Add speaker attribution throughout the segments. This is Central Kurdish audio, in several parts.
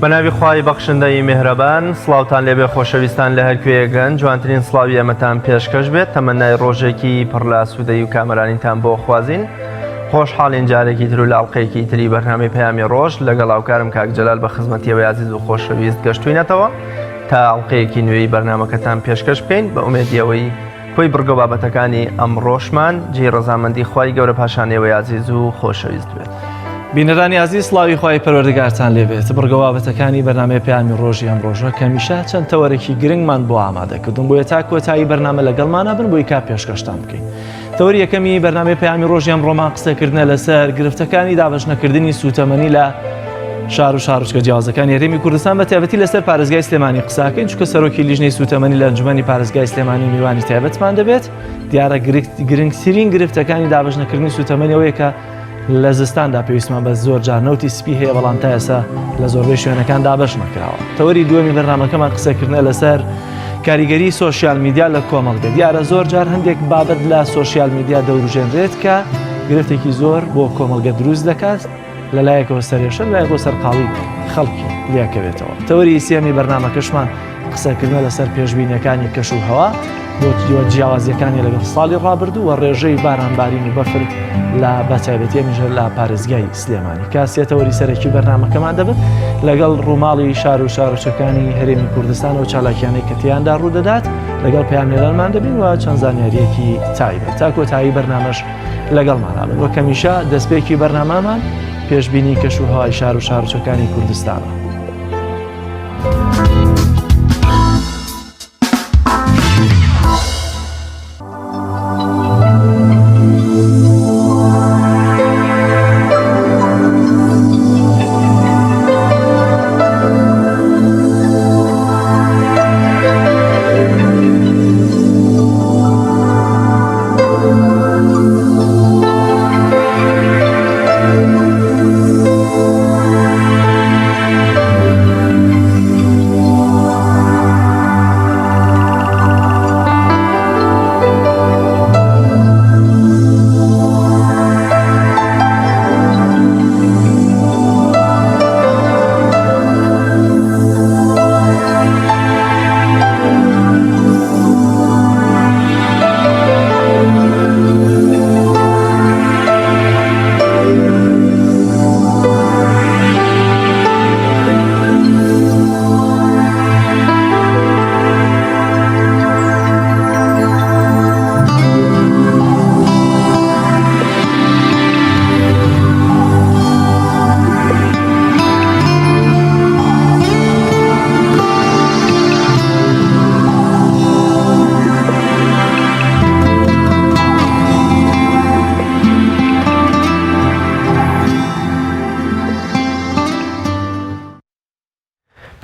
Speaker 1: بەناوی خوای بەخشندەی میهرەبان سڵاوتان لێبێ خۆشەویستان لە هەرکوێیەکن جوانترین سڵاوی ئێمەتان پێشکەش بێت تەمەنای ڕۆژێکی پڕ لە ئاسوودەیی و کامەرانیتان بۆ خوازین خۆشحاڵین جارێکی تر و لە ئەڵقەیەکی تری بەرنامەی پەیامی ڕۆژ لەگەڵ هاوکارم کاک جەلال بە خزمەتیەوەی ئازیز و خۆشەویست گەشتوینەتەوە تا ئەڵقەیەکی نوێی بەرنامەکەتان پێشکەش بکەین بە ئومێدی ئەوەی کۆی بڕگە و بابەتەکانی ئەمڕۆشمان جێی ڕەزامەندی خوای گەورە پاشان ئێوەی ئازیز و خۆشەویست بێت.
Speaker 2: بینەرانی ئازیز سڵاوی خوای پەروەردگارتان لێبێت بڕگە بابەتەکانی بەرنامەی پەیامی ڕۆژی ئەمڕۆژە کە هەمیشە چەند تەوەرێکی گرنگمان بۆ ئامادە کردوون بۆیە تا کۆتایی بەرنامە لەگەڵمانە بن بۆی کا پێشکەشتان بکەین تەوەری یەکەمی بەرنامەی پەیامی ڕۆژی ئەمڕۆمان قسەکردنە لەسەر گرفتەکانی دابەشنەکردنی سوتەمەنی لە شار و شارۆچکە جیاوازەکانی هەرێمی کوردستان بە تایبەتی لەسەر پارێزگای سلێمانی قساکەین چونکە سەرۆکی لیژنەی سوتەمەنی لە ئەنجومەنی پارێزگای سلێمانی میوانی تایبەتمان دەبێت دیارە گرنگترین گرفتەکانی دابەشنەکردنی سوتەمەنی ئەوەیە کە لە زستاندا پێویستمان بە زۆر جار نەوتی سپی هەیە بەڵام تا ئێستا لە زۆربەی شوێنەکان دابەش نەکراوە تەوەری دووەمی بەرنامەکەمان قسەکردنە لەسەر کاریگەری سۆشیال میدیا لە کۆمەڵگە دیارە زۆر جار هەندێک بابەت لە سۆشیال میدیا دەوروژێنرێت کە گرفتێکی زۆر بۆ کۆمەڵگە دروست دەکات لەلایەکەوە سەرێشە لایەکەوە سەرقاڵی خەڵکی لێکەوێتەوە تەوەری سێمی بەرنامەکەشمان قسەکردنە لەسەر پێشبینیەکانی کەش و هەوا بۆ جیاوازیەکانی لەگەڵ ساڵی ڕابردوو و ڕێژەی بارانبارین و بەفر لە بەتایبەتی ئەمیژە لە پارێزگای سلێمانی کە سێ تەوەری سەرەکی بەرنامەکەمان دەبن لەگەڵ ڕووماڵی شار و شارۆچەکانی هەرێمی کوردستان و چالاکیانەی کە تیاندا ڕوودەدات لەگەڵ پەیامنێرانمان دەبین و چەند زانیاریەکی تایبەت تا کۆتایی بەرنامەش لەگەڵمانابن وەک هەمیشە دەستپێکی بەرنامەمان پێشبینی کەش و هەوای شار و شارۆچەکانی کوردستانە.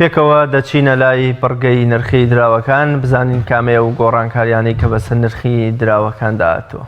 Speaker 1: پێکەوە دەچینە لای بڕگەی نرخی دراوەکان بزانین کامەیە و گۆڕانکاریانەی کە بەسەر نرخی دراوەکاندا هاتووە.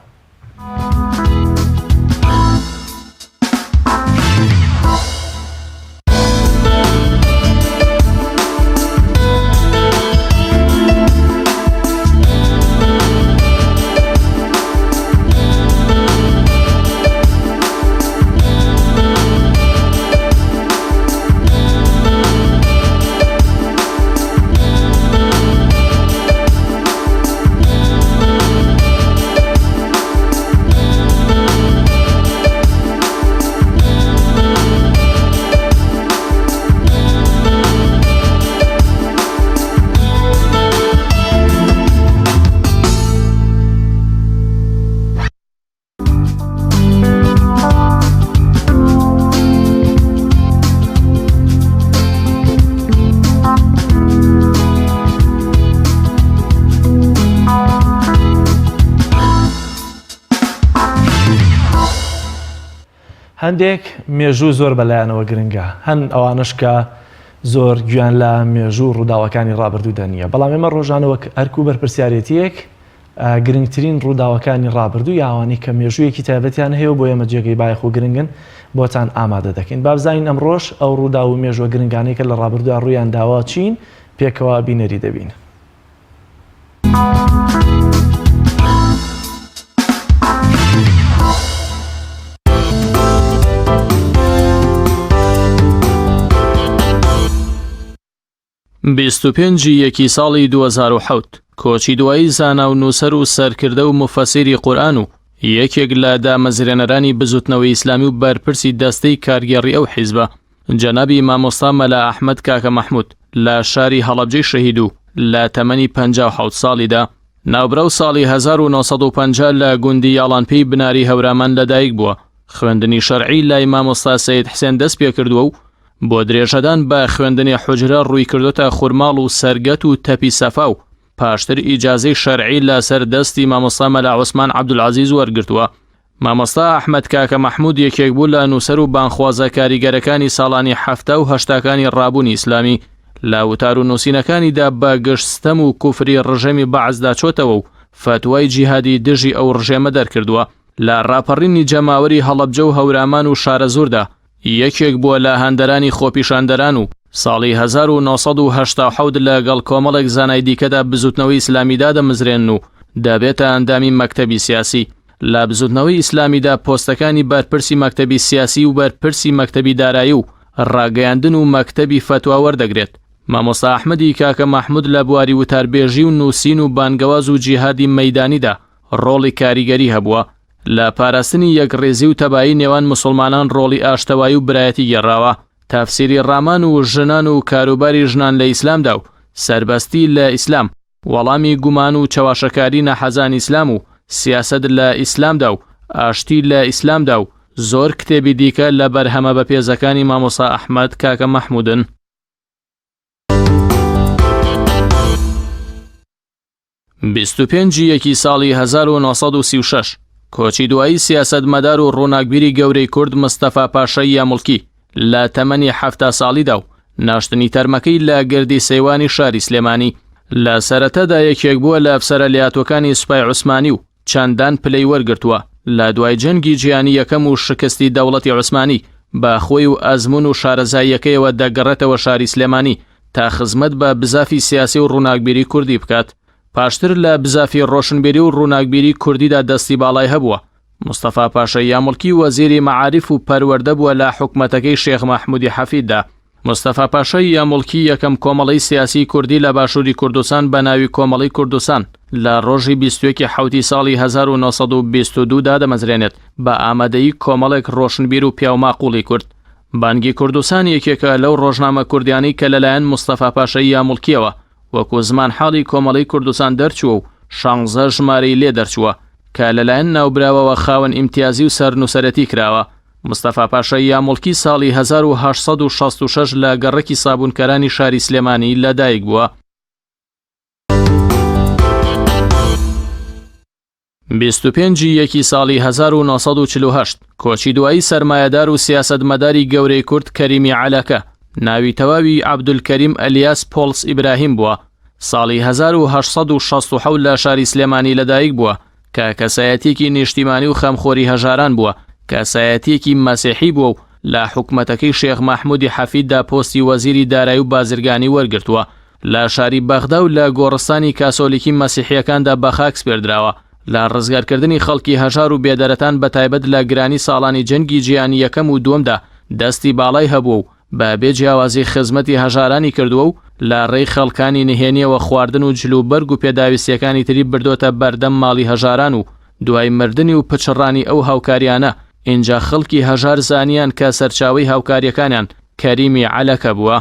Speaker 2: هەندێک مێژوو زۆر بەلایانەوە گرنگە هەن ئەوانش کە زۆر گویان لە مێژوو ڕووداوەکانی ڕابردوودا نییە بەڵام ئێمە ڕۆژانە وەک ئەرک و بەرپرسیارێتیەک گرنگترین ڕووداوەکانی ڕابردوو یا ئەوانەی کە مێژوویەکی تایبەتیان هەیە و بۆ ئێمە جێگەی بایەخ و گرنگن بۆتان ئامادە دەکەین. با بزانین ئەمڕۆش ئەو ڕووداو و مێژووە گرنگانەی کە لە ڕابردوودا ڕوویان داوە چین، پێکەوە بینەری دەبین.
Speaker 3: 25 ی یەکی ساڵی 2007 کۆچی دوایی زانا و نووسەر و سەرکردە و موفەسیری قورئان و یەکێک لە دامەزرێنەرانی بزوتنەوەی ئیسلامی و بەرپرسی دەستەی کارگێڕی ئەو حیزبە جەنابی مامۆستا مەلا ئەحمەد کاکە مەحمود لە شاری هەڵەبجەی شەهید و لە تەمەنی 57 ساڵیدا ناوبراو ساڵی 1950 لە گوندی یاڵانپێی بناری هەورامان لەدایک بووە خوێندنی شەرعی لای مامۆستا سەید حسێن دەست پێکردووە و بۆ درێژەدان بە خوێندنی حوجرە ڕووی کردۆتە خورماڵ و سەرگەت و تەپی سەفا و پاشتر ئیجازەی شەرعی لەسەر دەستی مامۆستا مەلا عوسمان عەبدولعەزیز وەرگرتووە. مامۆستا ئەحمەد کاکە مەحموود یەکێک بوو لە نووسەر و بانگخوازە کاریگەرەکانی ساڵانی حەفتا و هەشتاکانی ڕابوونی ئیسلامی. لە وتار و نووسینەکانیدا بە گشت ستەم و کوفری ڕژێمی بەعسدا چۆتەوە و فەتوای جیهادی دژی ئەو ڕژێمە دەرکردووە. لە ڕاپەڕینی جەماوەری هەڵەبجە و هەورامان و شارەزووردا یەکێک بووە لە هاندەرانی خۆپیشاندەران و ساڵی 1987 لە گەڵ کۆمەڵێک زانای دیکەدا بزوتنەوەی ئیسلامی دادەمزرێنن و دەبێتە ئەندامی مەکتەبی سیاسی. لە بزوتنەوەی ئیسلامیدا پۆستەکانی بەرپرسی مەکتەبی سیاسی و بەرپرسی مەکتەبی دارایی و ڕاگەیاندن و مەکتەبی فەتوا وەردەگرێت. مامۆستا ئەحمەدی کاکە مەحمود لە بواری وتاربێژی و نووسین و بانگەواز و جیهادی مەیدانیدا ڕۆڵی کاریگەری هەبووە. لە پاراستنی یەکڕیزی و تەبایی نێوان موسڵمانان ڕۆڵی ئاشتەوایی و برایەتی گێڕاوە، تەفسیری ڕامان و ژنان و کاروباری ژنان لە ئیسلامدا و سەربەستی لە ئیسلام، وەڵامی گومان و چەواشەکاری ناحەزانی ئیسلام و سیاسەت لە ئیسلامدا و ئاشتی لە ئیسلامدا و زۆر کتێبی دیکە لە بەرهەمە بەپێزەکانی مامۆستا ئەحمەد کاکە مەحموودن. 25 ی یەکی ساڵی 1936 کۆچی دوایی سیاسەتمەدار و ڕووناکبیری گەورەی کورد مستەفا پاشای یاموڵکی لە تەمەنی حەفتا ساڵیدا و ناشتنی تەرمەکەی لە گردی سەیوانی شاری سلێمانی. لە سەرەتادا یەکێک بووە لە ئەفسەرە لێهاتووەکانی سوپای عوسمانی و چەندان پلەی وەرگرتووە. لە دوای جەنگی جیهانی یەکەم و شکستی دەوڵەتی عوسمانی، بە خۆی و ئەزموون و شارەزاییەکەیەوە دەگەڕێتەوە شاری سلێمانی تا خزمەت بە بزافی سیاسی و ڕووناکبیری کوردی بکات. پاشتر لە بزافی ڕۆشنبیری و ڕووناکبیری کوردیدا دەستی باڵای هەبووە. مستەفا پاشای یاموڵکی وەزیری مەعاریف و پەروەردە بووە لە حکومەتەکەی شێخ مەحمودی حەفیددا. مستەفا پاشای یاموڵکی یەکەم کۆمەڵەی سیاسیی کوردی لە باشووری کوردستان بە ناوی کۆمەڵەی کوردستان لە ڕۆژی 21 حەوتی ساڵی 1922 دادەمەزرێنێت بە ئامادەیی کۆمەڵێک ڕۆشنبیر و پیاوماقوڵی کورد. بانگی کوردستان یەکێکە لەو ڕۆژنامە کوردیانەی کە لەلایەن مستەفا پاشای یاموڵکییەوە وەکو زمانحاڵی کۆمەڵەی کوردستان دەرچووە و شانزە ژمارەی لێ دەرچووە کە لەلایەن ناوبراوەوە خاوەن ئیمتیازی و سەرنووسەرێتی کراوە. مستەفا پاشای یاموڵکی ساڵی 1866 لە گەڕەکی سابوونکەرانی شاری سلێمانی لەدایک بووە. 25 ی یەکی ساڵی 1948 کۆچی دوایی سەرمایەدار و سیاسەتمەداری گەورەی کورد کەریمی عەلەکە ناوی تەواوی عەبدولکەریم ئەلیاس پۆڵس ئیبراهیم بووە ساڵی 1867 لە شاری سلێمانی لەدایک بووە کە کەسایەتیەکی نیشتیمانی و خەمخۆری هەژاران بووە، کەسایەتیەکی مەسیحی بووە و لە حکومەتەکەی شێخ مەحمودی حەفیددا پۆستی وەزیری دارایی و بازرگانی وەرگرتووە. لە شاری بەغدا و لە گۆڕستانی کاسۆلیکی مەسیحیەکاندا بەخاک سپێردراوە. لە ڕزگارکردنی خەڵکی هەژار و بێدەرەتان بەتایبەت لە گرانی ساڵانی جەنگی جیهانی یەکەم و دووەمدا دەستی باڵای هەبووە و بە بێ جیاوازی خزمەتی هەژارانی کردووە و لە ڕێی خەڵکانی نهێنیەوە خواردن و جل و بەرگ و پێداویستیەکانی تری بردۆتە بەردەم ماڵی هەژاران و دوای مردنی و پچڕانی ئەو هاوکاریانە ئینجا خەڵکی هەژار زانیان کە سەرچاوەی هاوکاریەکانیان کەریمی عەلەکە بووە.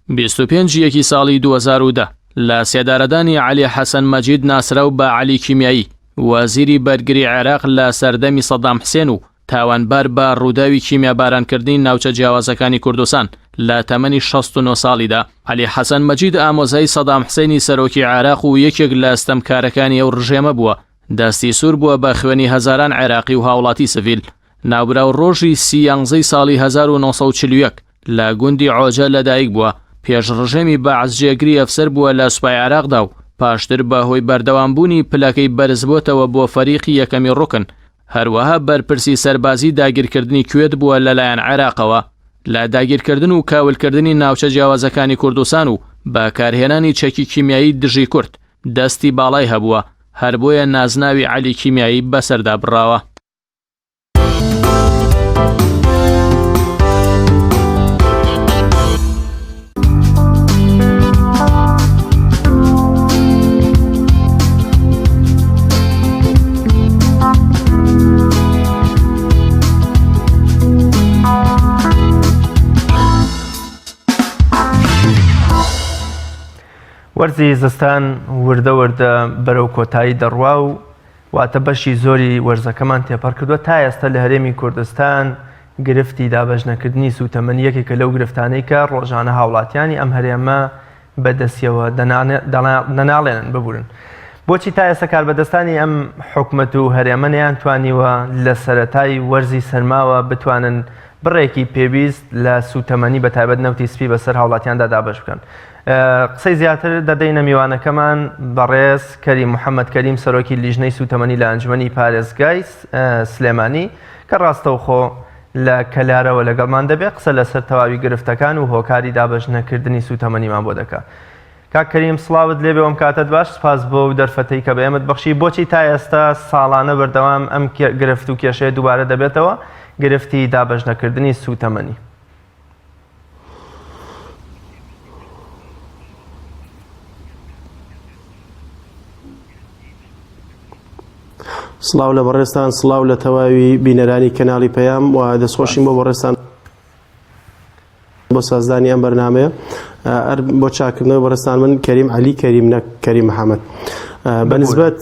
Speaker 3: 25 یەکی ساڵی 2010 لە سێدارەدانی عەلی حەسەن مەجید ناسراو بە عەلی کیمیایی وەزیری بەرگری عێراق لە سەردەمی سەدام حسێن و تاوانبار بە ڕووداوی کیمیابارانکردنی ناوچە جیاوازەکانی کوردستان لە تەمەنی 69 ساڵیدا عەلی حەسەن مەجید ئامۆزای سەدام حسێنی سەرۆکی عێراق و یەکێک لە ستەمکارەکانی ئەو ڕژێمە بووە دەستی سوور بووە بە خوێنی هەزاران عێراقی و هاوڵاتی سڤیل ناوبراو ڕۆژی سی یانزەی ساڵی 1941 لە گوندی عۆجە لەدایک بووە، پێش ڕژێمی بەعس جێگری ئەفسەر بووە لە سوپای عێراقدا و پاشتر بە هۆی بەردەوامبوونی پلەکەی بەرزبۆتەوە بۆ فەریقی یەکەمی ڕوکن، هەروەها بەرپرسی سەربازی داگیرکردنی کوێت بووە لەلایەن عێراقەوە لە داگیرکردن و کاولکردنی ناوچە جیاوازەکانی کوردستان و بەکارهێنانی چەکی کیمیایی دژی کورد دەستی باڵای هەبووە، هەر بۆیە نازناوی عەلی کیمیایی بەسەردا بڕاوە.
Speaker 1: وەرزی زستان وردە وردە بەرەو کۆتایی دەڕوا و واتە بەشی زۆری وەرزەکەمان تێپەڕ کردووە تا ئێستا لە هەرێمی کوردستان گرفتی دابەشنەکردنی سووتەمەنی یەکێکە لەو گرفتانەی کە ڕۆژانە هاوڵاتیانی ئەم هەرێمە بەدەستیەوە دەناڵێنن ببورن بۆچی تا ئێستا کاربەدەستانی ئەم حکومەت و هەرێمە نەیانتوانیوە لە سەرەتای وەرزی سەرماوە بتوانن بڕێکی پێویست لە سووتەمەنی بە تایبەت نەوتی سپی بەسەر هاوڵاتیاندا دابەش بکەن قسەی زیاتر دەدەینە میوانەکەمان بەڕێز کەریم محەممەد کەریم سەرۆکی لیژنەی سووتەمەنی لە ئەنجومەنی پارێزگای سلێمانی کە ڕاستەوخۆ لە کەلارەوە لەگەڵمان دەبێت قسە لەسەر تەواوی گرفتەکان و هۆکاری دابەش نەکردنی سووتەمەنیمان بۆ دەکا. کاک کەریم سڵاوت لێبێ ئەم کاتەت باش سپاس بۆ و دەرفەتەی کە بە ئێمەت بەخشی بۆچی تا ئێستا ساڵانە بەردەوام ئەم گرفت و کێشەیە دووبارە دەبێتەوە گرفتی دابەش نەکردنی سووتەمەنی؟
Speaker 4: سڵاو لە بەڕێزتان سڵاو لە تەواوی بینەرانی کەناڵی پەیام و دەستخۆشیم بۆ بەڕێزتان بۆ سازدانی ئەم بەرنمەیە ئەر بۆ چاکردنەوەی بەڕێزتان من کەریم عەلی کەریم نەک کەریم محەممەد بەنسبەت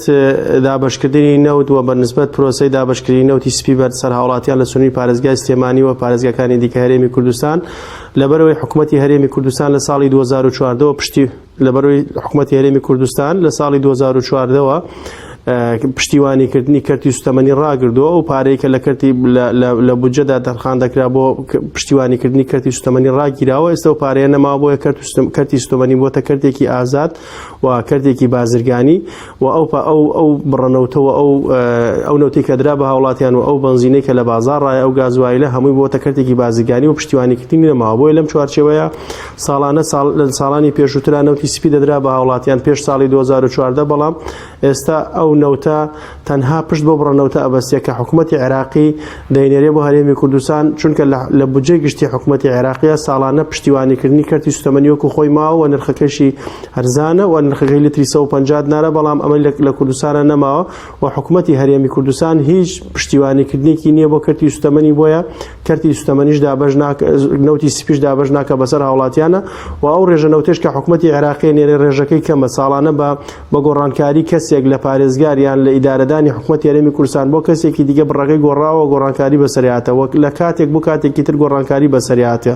Speaker 4: دابشکردنی نەوت و بەنسبەت پرۆسەی دابشکردنی نەوتی سپی بەر سەر هاوڵاتیان لە سنووری پارێزگای سلێمانی و پارێزگاکانی دیکە هەرێمی کوردستان لەبەرەوەی حکوومەتی هەرێمی کوردستان لە ساڵی 2014 پشتی لەبەرەوەی حکوومەتی هەرێمی کوردستان لە ساڵی 2014 ەوە پشتیوانیکردنی کەرتی سوتەمەنی ڕاگردووە ئەو پارەی کە لە کەرتی لە بودجەدا تەرخان دەکرا بۆ پشتیوانیکردنی کەرتی سوتەمەنی ڕاگیراوە ئێستا و پارەیە نەماوە بۆیە کەرتی سوتەمەنی بۆتە کەرتێکی ئازاد و کەرتێکی بازرگانی و ئەو ئەو ئەو بڕەنەوتەوە ئەو ئەو نەوتەی کە درا بە هاوڵاتیان و ئەو بەنزینەی کە لە بازاڕایە ئەو گازوایلە هەمووی بۆتە کەرتێکی بازرگانی و پشتیوانیکردنی نەماوە بۆیە لەم چوارچێوەیە ساڵانە ساڵ لە ساڵانی پێشووترا نەوتی سپی دەدرا بە هاوڵاتیان پێش ساڵی 2014 بەڵام ئێستا ئەو نەوتە تەنها پشت بۆ بڕە نەوتە ئەبەستێ کە حکوومەتی عێراقی دەینێرێ بۆ هەرێمی کوردستان چونکە لە بودجەی گشتی حکوومەتی عێراقیە ساڵانە پشتیوانیکردنی کەرتی سوتەمەنی وەکو خۆی ماوە و نرخەکەشی هەرزانە و نرخەکەی لتری 150 دینارە بەڵام ئەمە لە کوردستانە نەماوە و حکوومەتی هەرێمی کوردستان هیچ پشتیوانیکردنێکی نییە بۆ کەرتی سوتەمەنی بۆیە کەرتی سوتەمەنیش دابەش نەوتی سپیش دابەش ناکە بەسەر هاوڵاتیانە و ئەو ڕێژە نەوتێش کە حکوومەتی عێراقی نێرێ ڕێژەکەی کەمە ساڵانە بە بە گۆڕانکاری کەسێک لە پارێزگار یان لە ئیدارەدانی حکوومەتی هەرێمی کوردستان بۆ کەسێکی دیکە بڕەکەی گۆڕاوە گۆڕانکاری بەسەرهاتە وەک لە کاتێک بۆ کاتێکی تر گۆڕانکاری بەسەرهاتە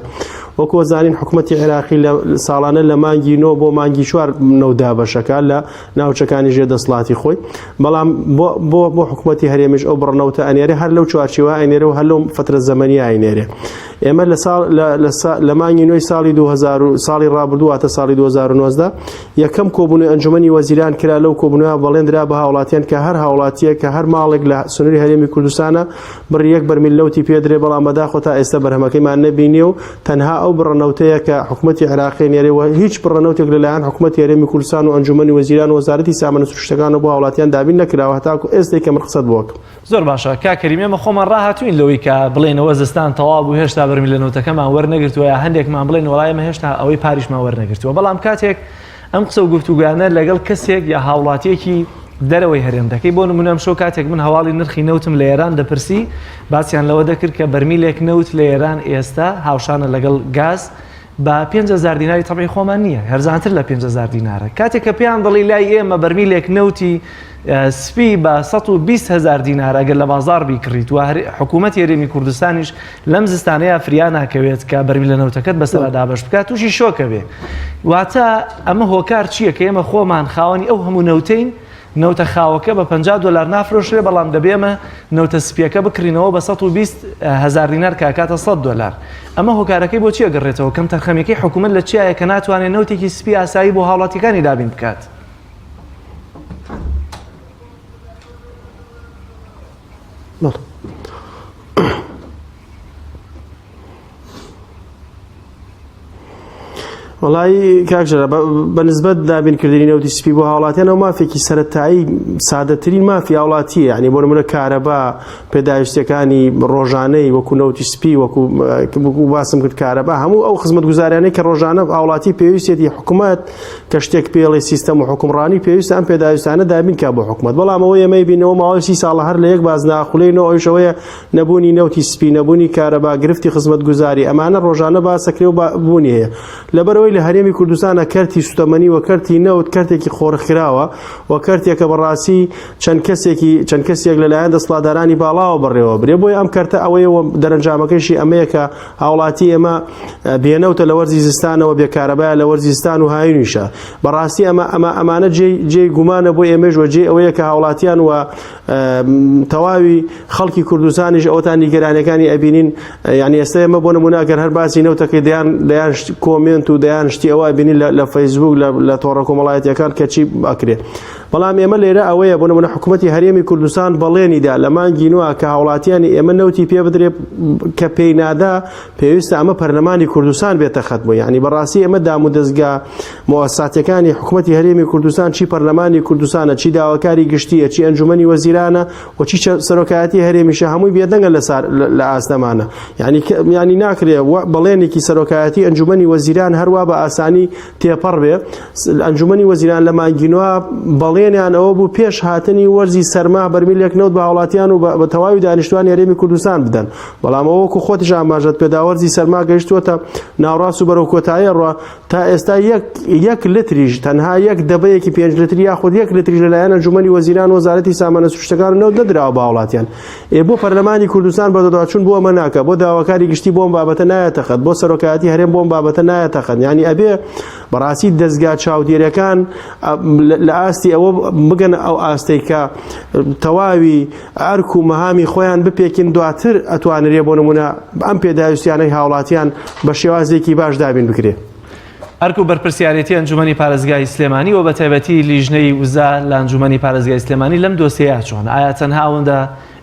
Speaker 4: وەکو زانین حکوومەتی عێراقی لە ساڵانە لە مانگی نۆ بۆ مانگی چوار نەوت دابەشەکە لە ناوچەکانی ژێر دەسڵاتی خۆی بەڵام بۆ بۆ بۆ حکوومەتی هەرێمیش ئەو بڕنەوتە ئەنێرێ هەر لەو چوارچێوە ئەنێرێ و هەر لەو فترە زەمەنی ئاینێرێ ئێمە لە ساڵ لە مانگی نوێی ساڵی 2000 ساڵی ڕابردوو واتە ساڵی 2019 یەکەم کۆبوونەوەی ئەنجومەنی وەزیران کرا لەو کۆبوونەوە بەڵێندرا بە هاوڵاتیان کە هەر هاوڵاتیەک کە هەر ماڵێک لە سنووری هەرێمی کوردستانە بڕی یەک بەرمیل نەوتی پێدرێ بەڵام بەداخەوە تا ئێستا بەرهەمەکەیمان نەبینیە و تەنها ئەو بڕە نەوتەیە کە حکومەتی عێراقی نێرێ و هیچ بڕە نەوتێک لەلایەن حکومەتی هەرێمی کوردستان و ئەنجومەنی وەزیران و وەزارەتی سامانە سروشتەکانەوە بۆ هاوڵاتیان دابین نەکراوە هەتاکو ئێستەی کە من قسەت بۆ ئەکەم.
Speaker 2: زۆر باشە کاک کەریم ئێمە خۆمان ڕاهاتوین لەوەی کە بڵێنەوە زستان تەواو بوو هێشتا بەرمیل لە نەوتەکەمان وەرنەگرتووە یا هەندێکمان بڵێن وەڵا ئێمە هێشتا ئەوەی پاریشمان وەرنەگرتووە بەڵام کاتێک ئەم قسە و گفتوگویانە لەگەڵ کەسێک یا هاوڵاتیەکی دەرەوەی هەرێم دەکەی بۆ نمونە ئەمشەو کاتێک من هەواڵی نرخی نەوتم لە ئێران دەپرسی باسیان لەوە دەکرد کە بەرمیلێک نەوت لە ئێران ئێستا هاوشانە لەگەڵ گاز بە 5000 دیناری تەبعی خۆمان نییە هەرزانتر لە 5000 دینارە کاتێک کە پێیان دەڵی لای ئێمە بەرمیلێک نەوتی سپی بە 120 هزار دینار ئەگەر لە بازاڕ بیکڕیت و حکوومەت هەرێمی کوردستانیش لەم زستانەیە فریا ناکەوێت کە بەرمیلە نەوتەکەت بەسەرا دابەش بکات تووشی شۆکە بێ واتە ئەمە هۆکار چییە کە ئێمە خۆمان خاوەنی ئەو هەموو نەوتەین نەوتە خاوەکە بە 50 دلار نافرۆشرێ بەڵام دەبێ ئێمە نەوتە سپیەکە بکڕینەوە بە 120 هزار دینار کاکاتە 100 دلار ئەمە هۆکارەکەی بۆ چیە گەڕێتەوە کەم تەرخەمیەکەی حکوومەت لە چیایە کە ناتوانێت نەوتێکی سپی ئاسایی بۆ هاوڵاتیەکانی دابین بکات
Speaker 4: بەڵێ. وەڵایی کاک ژەرا بە نسبەت دابینکردنی نەوتی سپی بۆ هاوڵاتیان ئەو مافێکی سەرەتایی سادەترین مافی هاوڵاتیە یعنی بۆ نمونە کارەبا پێداویستیەکانی ڕۆژانەی وەکو نەوتی سپی وەکو باسم کرد کارەبا هەموو ئەو خزمەتگوزاریانەی کە ڕۆژانە هاوڵاتی پێویستێتی حکومەت کە شتێک پێڵی سیستەم و حکومڕانی پێویستە ئەم پێداویستانە دابین کا بۆ حکومەت بەڵام ئەوەی ئێمەی بینەوە ماوەی سی ساڵە هەر لە یەک باز ناخولێینەوە ئەویش ئەوەیە نەبوونی نەوتی سپی نەبوونی کارەبا گرفتی خزمەتگوزاری ئەمانە ڕۆژانە باسەکرێ و بوونی هەیە لەبەرئەوەی. لە هەرێمی کوردستانە کەرتی سوتەمەنی و کەرتی نەوت کەرتێکی قۆرخکراوە و کەرتێکە بەڕاستی چەند کەسێکی چەند کەسێک لەلایەن دەسڵاتدارانی باڵاوە بەڕێوە برێ بۆیە ئەم کەرتە ئەوەیە و دەرەنجامەکەیشی ئەمەیە کە هاوڵاتی ئێمە بێنەوتە لە وەرزی زستانەوە بێکارەبایە لە وەرزی زستان و هاوینیشە بەڕاستی ئەمە ئەمە ئەمانە جێ گومانە بۆ ئێمەش و جێ ئەوەیە کە هاوڵاتیان و تەواوی خەڵکی کوردستانیش ئەوەتان نیگەرانەکانی ئەبینین یعنی ئێستا ئێمە بۆ نمونە گەر هەر باسی نەوتەکەی دەیان دەیان comment و دەیان شتی ئەوە ئەبینین لە فەیسبوک لە تۆڕە کۆمەڵایەتیەکان کەچی ئەکرێ بەڵام ئێمە لێرە ئەوەیە بۆ نمونە حکوومەتی هەرێمی کوردستان بەڵێنی دا لە مانگی نوە کە هاوڵاتیانی ئێمە نەوتی پێ بدرێ کە پێی نادا پێویستە ئەمە پەرلەمانی کوردستان بێتە خەت بۆ یعنی بەڕاستی ئێمە دام و دەستگا موسساتەکانی حکوومەتی هەرێمی کوردستان چی پەرلەمانی کوردستانە چی داواکاری گشتیە چی ئەنجومەنی وەزیرانە و چی سەرۆکایەتی هەرێمیشە هەمووی بێدەنگە لەسەر لە ئاستەمانە یعنی یعنی ناکرێ بەڵێنێکی سەرۆکایەتی ئەنجومەنی وەزیران هەروە بە ئاسانی تێپەڕ بێ ئەنجومەنی وەزیران لە مانگی نوە بەڵێنیان ئەوە بوو پێش هاتنی وەرزی سەرما بەرمیلێک نەوت بە هاوڵاتیان و بە تەواوی دانیشتوانی هەرێمی کوردستان بدەن بەڵام ئەوە وەکو خۆتیش ئاماژەت پێدا وەرزی سەرما گەیشتووەتە ناوڕاست و بەرەو کۆتایی ڕوا تا ئێستا یەک یەک لتریش تەنها یەک دەبەیەکی پێنج لتری یاخود یەک لتریش لەلایەن ئەنجومەنی وەزیران وەزارەتی سامانە سروشتەکان و نەوت نەدراوە بە هاوڵاتیان ئێ بۆ پەرلەمانی کوردستان بەدەدواچوون بۆ ئەمە ناکا بۆ داواکاری گشتی بۆ ئەم بابەتە نایەتە خەت بۆ سەرۆکایەتی هەرێم بۆ ئەم بابەتە نایەتە خەت یعنی ئەبێ بەڕاستی دەزگا چاودێرەکان لە ئاستی ئەوە بگەن ئەو ئاستەی کە تەواوی ئەرک و مەهامی خۆیان بپێکن دواتر ئەتوانرێ بۆ نمونە ئەم پێداویستیانەی هاوڵاتیان بە شێوازێکی باش دابین بکرێ.
Speaker 2: ئەرک و بەرپرسیارێتی ئەنجومەنی پارێزگای سلێمانی و بەتایبەتی لیژنەی وزە لە ئەنجومەنی پارێزگای سلێمانی لەم دۆسیەیە چۆن؟ ئایا تەنها ئەوەندە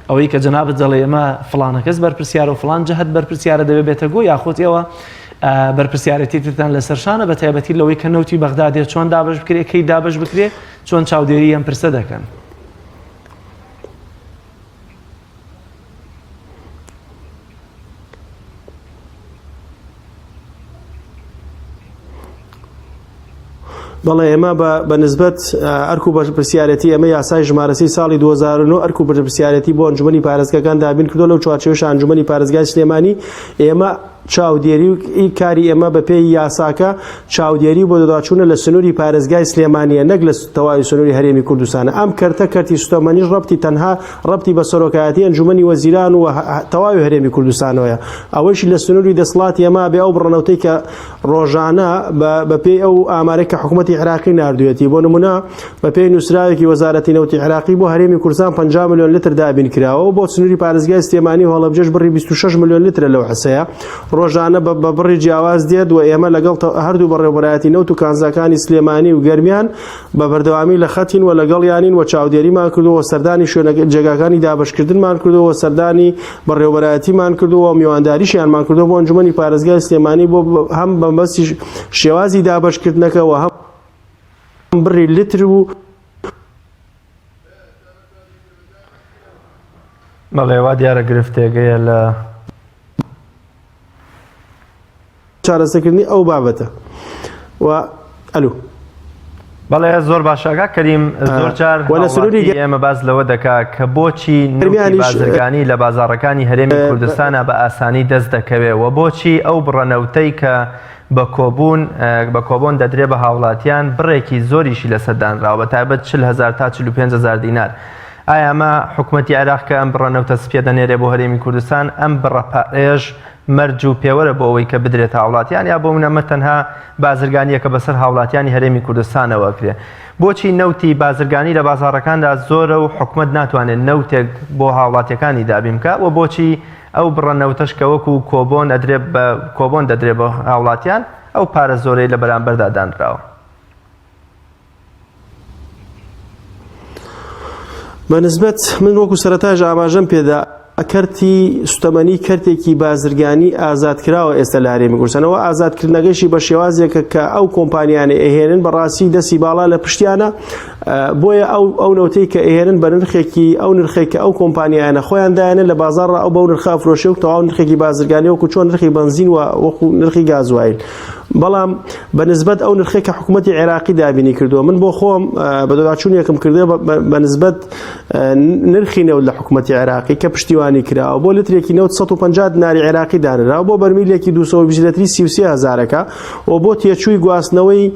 Speaker 2: ئەوەی کە جەنابت دەڵێ ئێمە فڵانە کەس بەرپرسیارە و فڵان جەهت بەرپرسیارە دەبێ بێتە گۆ یاخود ئێوە بەرپرسیارێتی ترتان لەسەر شانە بە تایبەتی لەوەی کە نەوتی بەغدا دێت چۆن دابەش بکرێ کەی دابەش بکرێ چۆن چاودێری ئەم پرسە دەکەن؟
Speaker 4: بەڵێ ئێمە بە نسبەت ئەرک و بەرپرسیارەتی ئێمە یاسای ژمارە سی ساڵی 2009 ئەرک و بەرپرسیارەتی بۆ ئەنجومەنی پارێزگاکان دابین کردو لەو چوارچێوەش ئەنجومەنی پارێزگای سلێمانی ئێمە چاودێری و کاری ئێمە بە پێی یاساکە چاودێری بۆ دەداچوونە لە سنووری پارێزگای سلێمانیە نەک لە تەواوی سنووری هەرێمی کوردستانە ئەم کەرتە کەرتی سوتەمەنیش ڕەبتی تەنها ڕەبتی بە سەرۆکایەتی ئەنجومەنی وەزیران و تەواوی هەرێمی کوردستانەوەیە ئەوەیشی لە سنووری دەسەڵاتی ئێمە بێ ئەو بڕەنەوتەی کە ڕۆژانە بە پێی ئەو ئامارەی کە حکوومەتی عێراقی ناردوێتی بۆ نمونە بە پێی نووسراوێکی وەزارەتی نەوتی عێراقی بۆ هەرێمی کوردستان 50 ملیۆن لتر دابین کراوە و بۆ سنووری پارێزگای سلێمانی و هەڵەبجەش بڕی 26 ملیۆن لترە لەو حسەیە ڕۆژانە بە بڕی جیاواز دێت و ئێمە لەگەڵ هەردوو بەڕێوەبەرایەتی نەوت و کانزاکانی سلێمانی و گەرمیان بە بەردەوامی لە خەتین و لەگەڵیانین و چاودێریمان کردووە و سەردانی شوێنە جێگاکانی دابەشکردنمان کردووە و سەردانی بەڕێوەبەرایەتیمان کردووە و میوانداریشیانمان کردووە بۆ ئەنجومەنی پارێزگای سلێمانی بۆ هەم بە مەبەستی شێوازی دابەشکردنەکە و هەم بڕی لتر و
Speaker 1: بەڵێ وا دیارە گرفتێک هەیە لە
Speaker 4: چارەسەکردنی ئەو بابەتە و ئەلو.
Speaker 1: بەڵێ زۆر باشە کاک کەریم زۆر جار
Speaker 4: وە لە سنووری
Speaker 1: هاوڵاتی ئێمە باس لەوە دەکا کە بۆچی نەوتی
Speaker 4: گەرمیانیش
Speaker 1: بازرگانی لە بازاڕەکانی هەرێمی کوردستانا بە ئاسانی دەست دەکەوێ و بۆچی ئەو بڕە نەوتەی کە بە کۆبوون بە کۆبۆن دەدرێ بە هاوڵاتیان بڕێکی زۆریشی لەسەر دانراوە بە تایبەت 40 هەزار تا 45 هەزار دینار ئایا ئەمە حکومەتی عێراق کە ئەم بڕە نەوتە سپیە دەنێرێ بۆ هەرێمی کوردستان ئەم بڕە پارەیەش مەرج و پێوەرە بۆ ئەوەی کە بدرێتە هاوڵاتیان یا بۆ من ئەمە تەنها بازرگانییەکە بەسەر هاوڵاتیانی هەرێمی کوردستانەوە ئەکرێ؟ بۆچی نەوتی بازرگانی لە بازاڕەکاندا زۆرە و حکومەت ناتوانێت نەوتێک بۆ هاوڵاتیەکانی دابین بکا و بۆچی ئەو بڕە نەوتەش کە وەکو کۆبۆن ئەدرێ بە کۆبۆن دەدرێ بە هاوڵاتیان ئەو پارە زۆرەی لە بەرامبەردا دانراوە؟
Speaker 4: بە نسبەت من وەکو سەرەتاش ئاماژەم پێدا کەرتی سوتەمەنی کەرتێکی بازرگانی ئازادکراوە ئێستا لە هەرێمی کوردستانەوە ئازادکردنەکەشی بە شێوازێکە کە ئەو کۆمپانیانە ئەهێنن بەڕاستی دەستی باڵا لە پشتیانە بۆیە ئەو ئەو نەوتەی کە ئەهێنن بە نرخێکی ئەو نرخێک کە ئەو کۆمپانیانە خۆیان دایانە لە بازاڕ ئەو بەو نرخە فرۆشێ و تەواو نرخێکی بازرگانی وەکو چۆن نرخی بەنزین و وەکو نرخی گازوایل. بەڵام بە نسبەت ئەو نرخەی کە حکوومەتی عێراقی دابینی کردووە من بۆ خۆم بەدواداچوونێکم کردووە بە نسبەت نرخی نەوت لە حکوومەتی عێراقی کە پشتیوانی کراوە بۆ لترێکی نەوت 150 دیناری عێراقی دانراوە بۆ بەرمیلێکی 220 لتری 33 هەزارەکە و بۆ تێچووی گواستنەوەی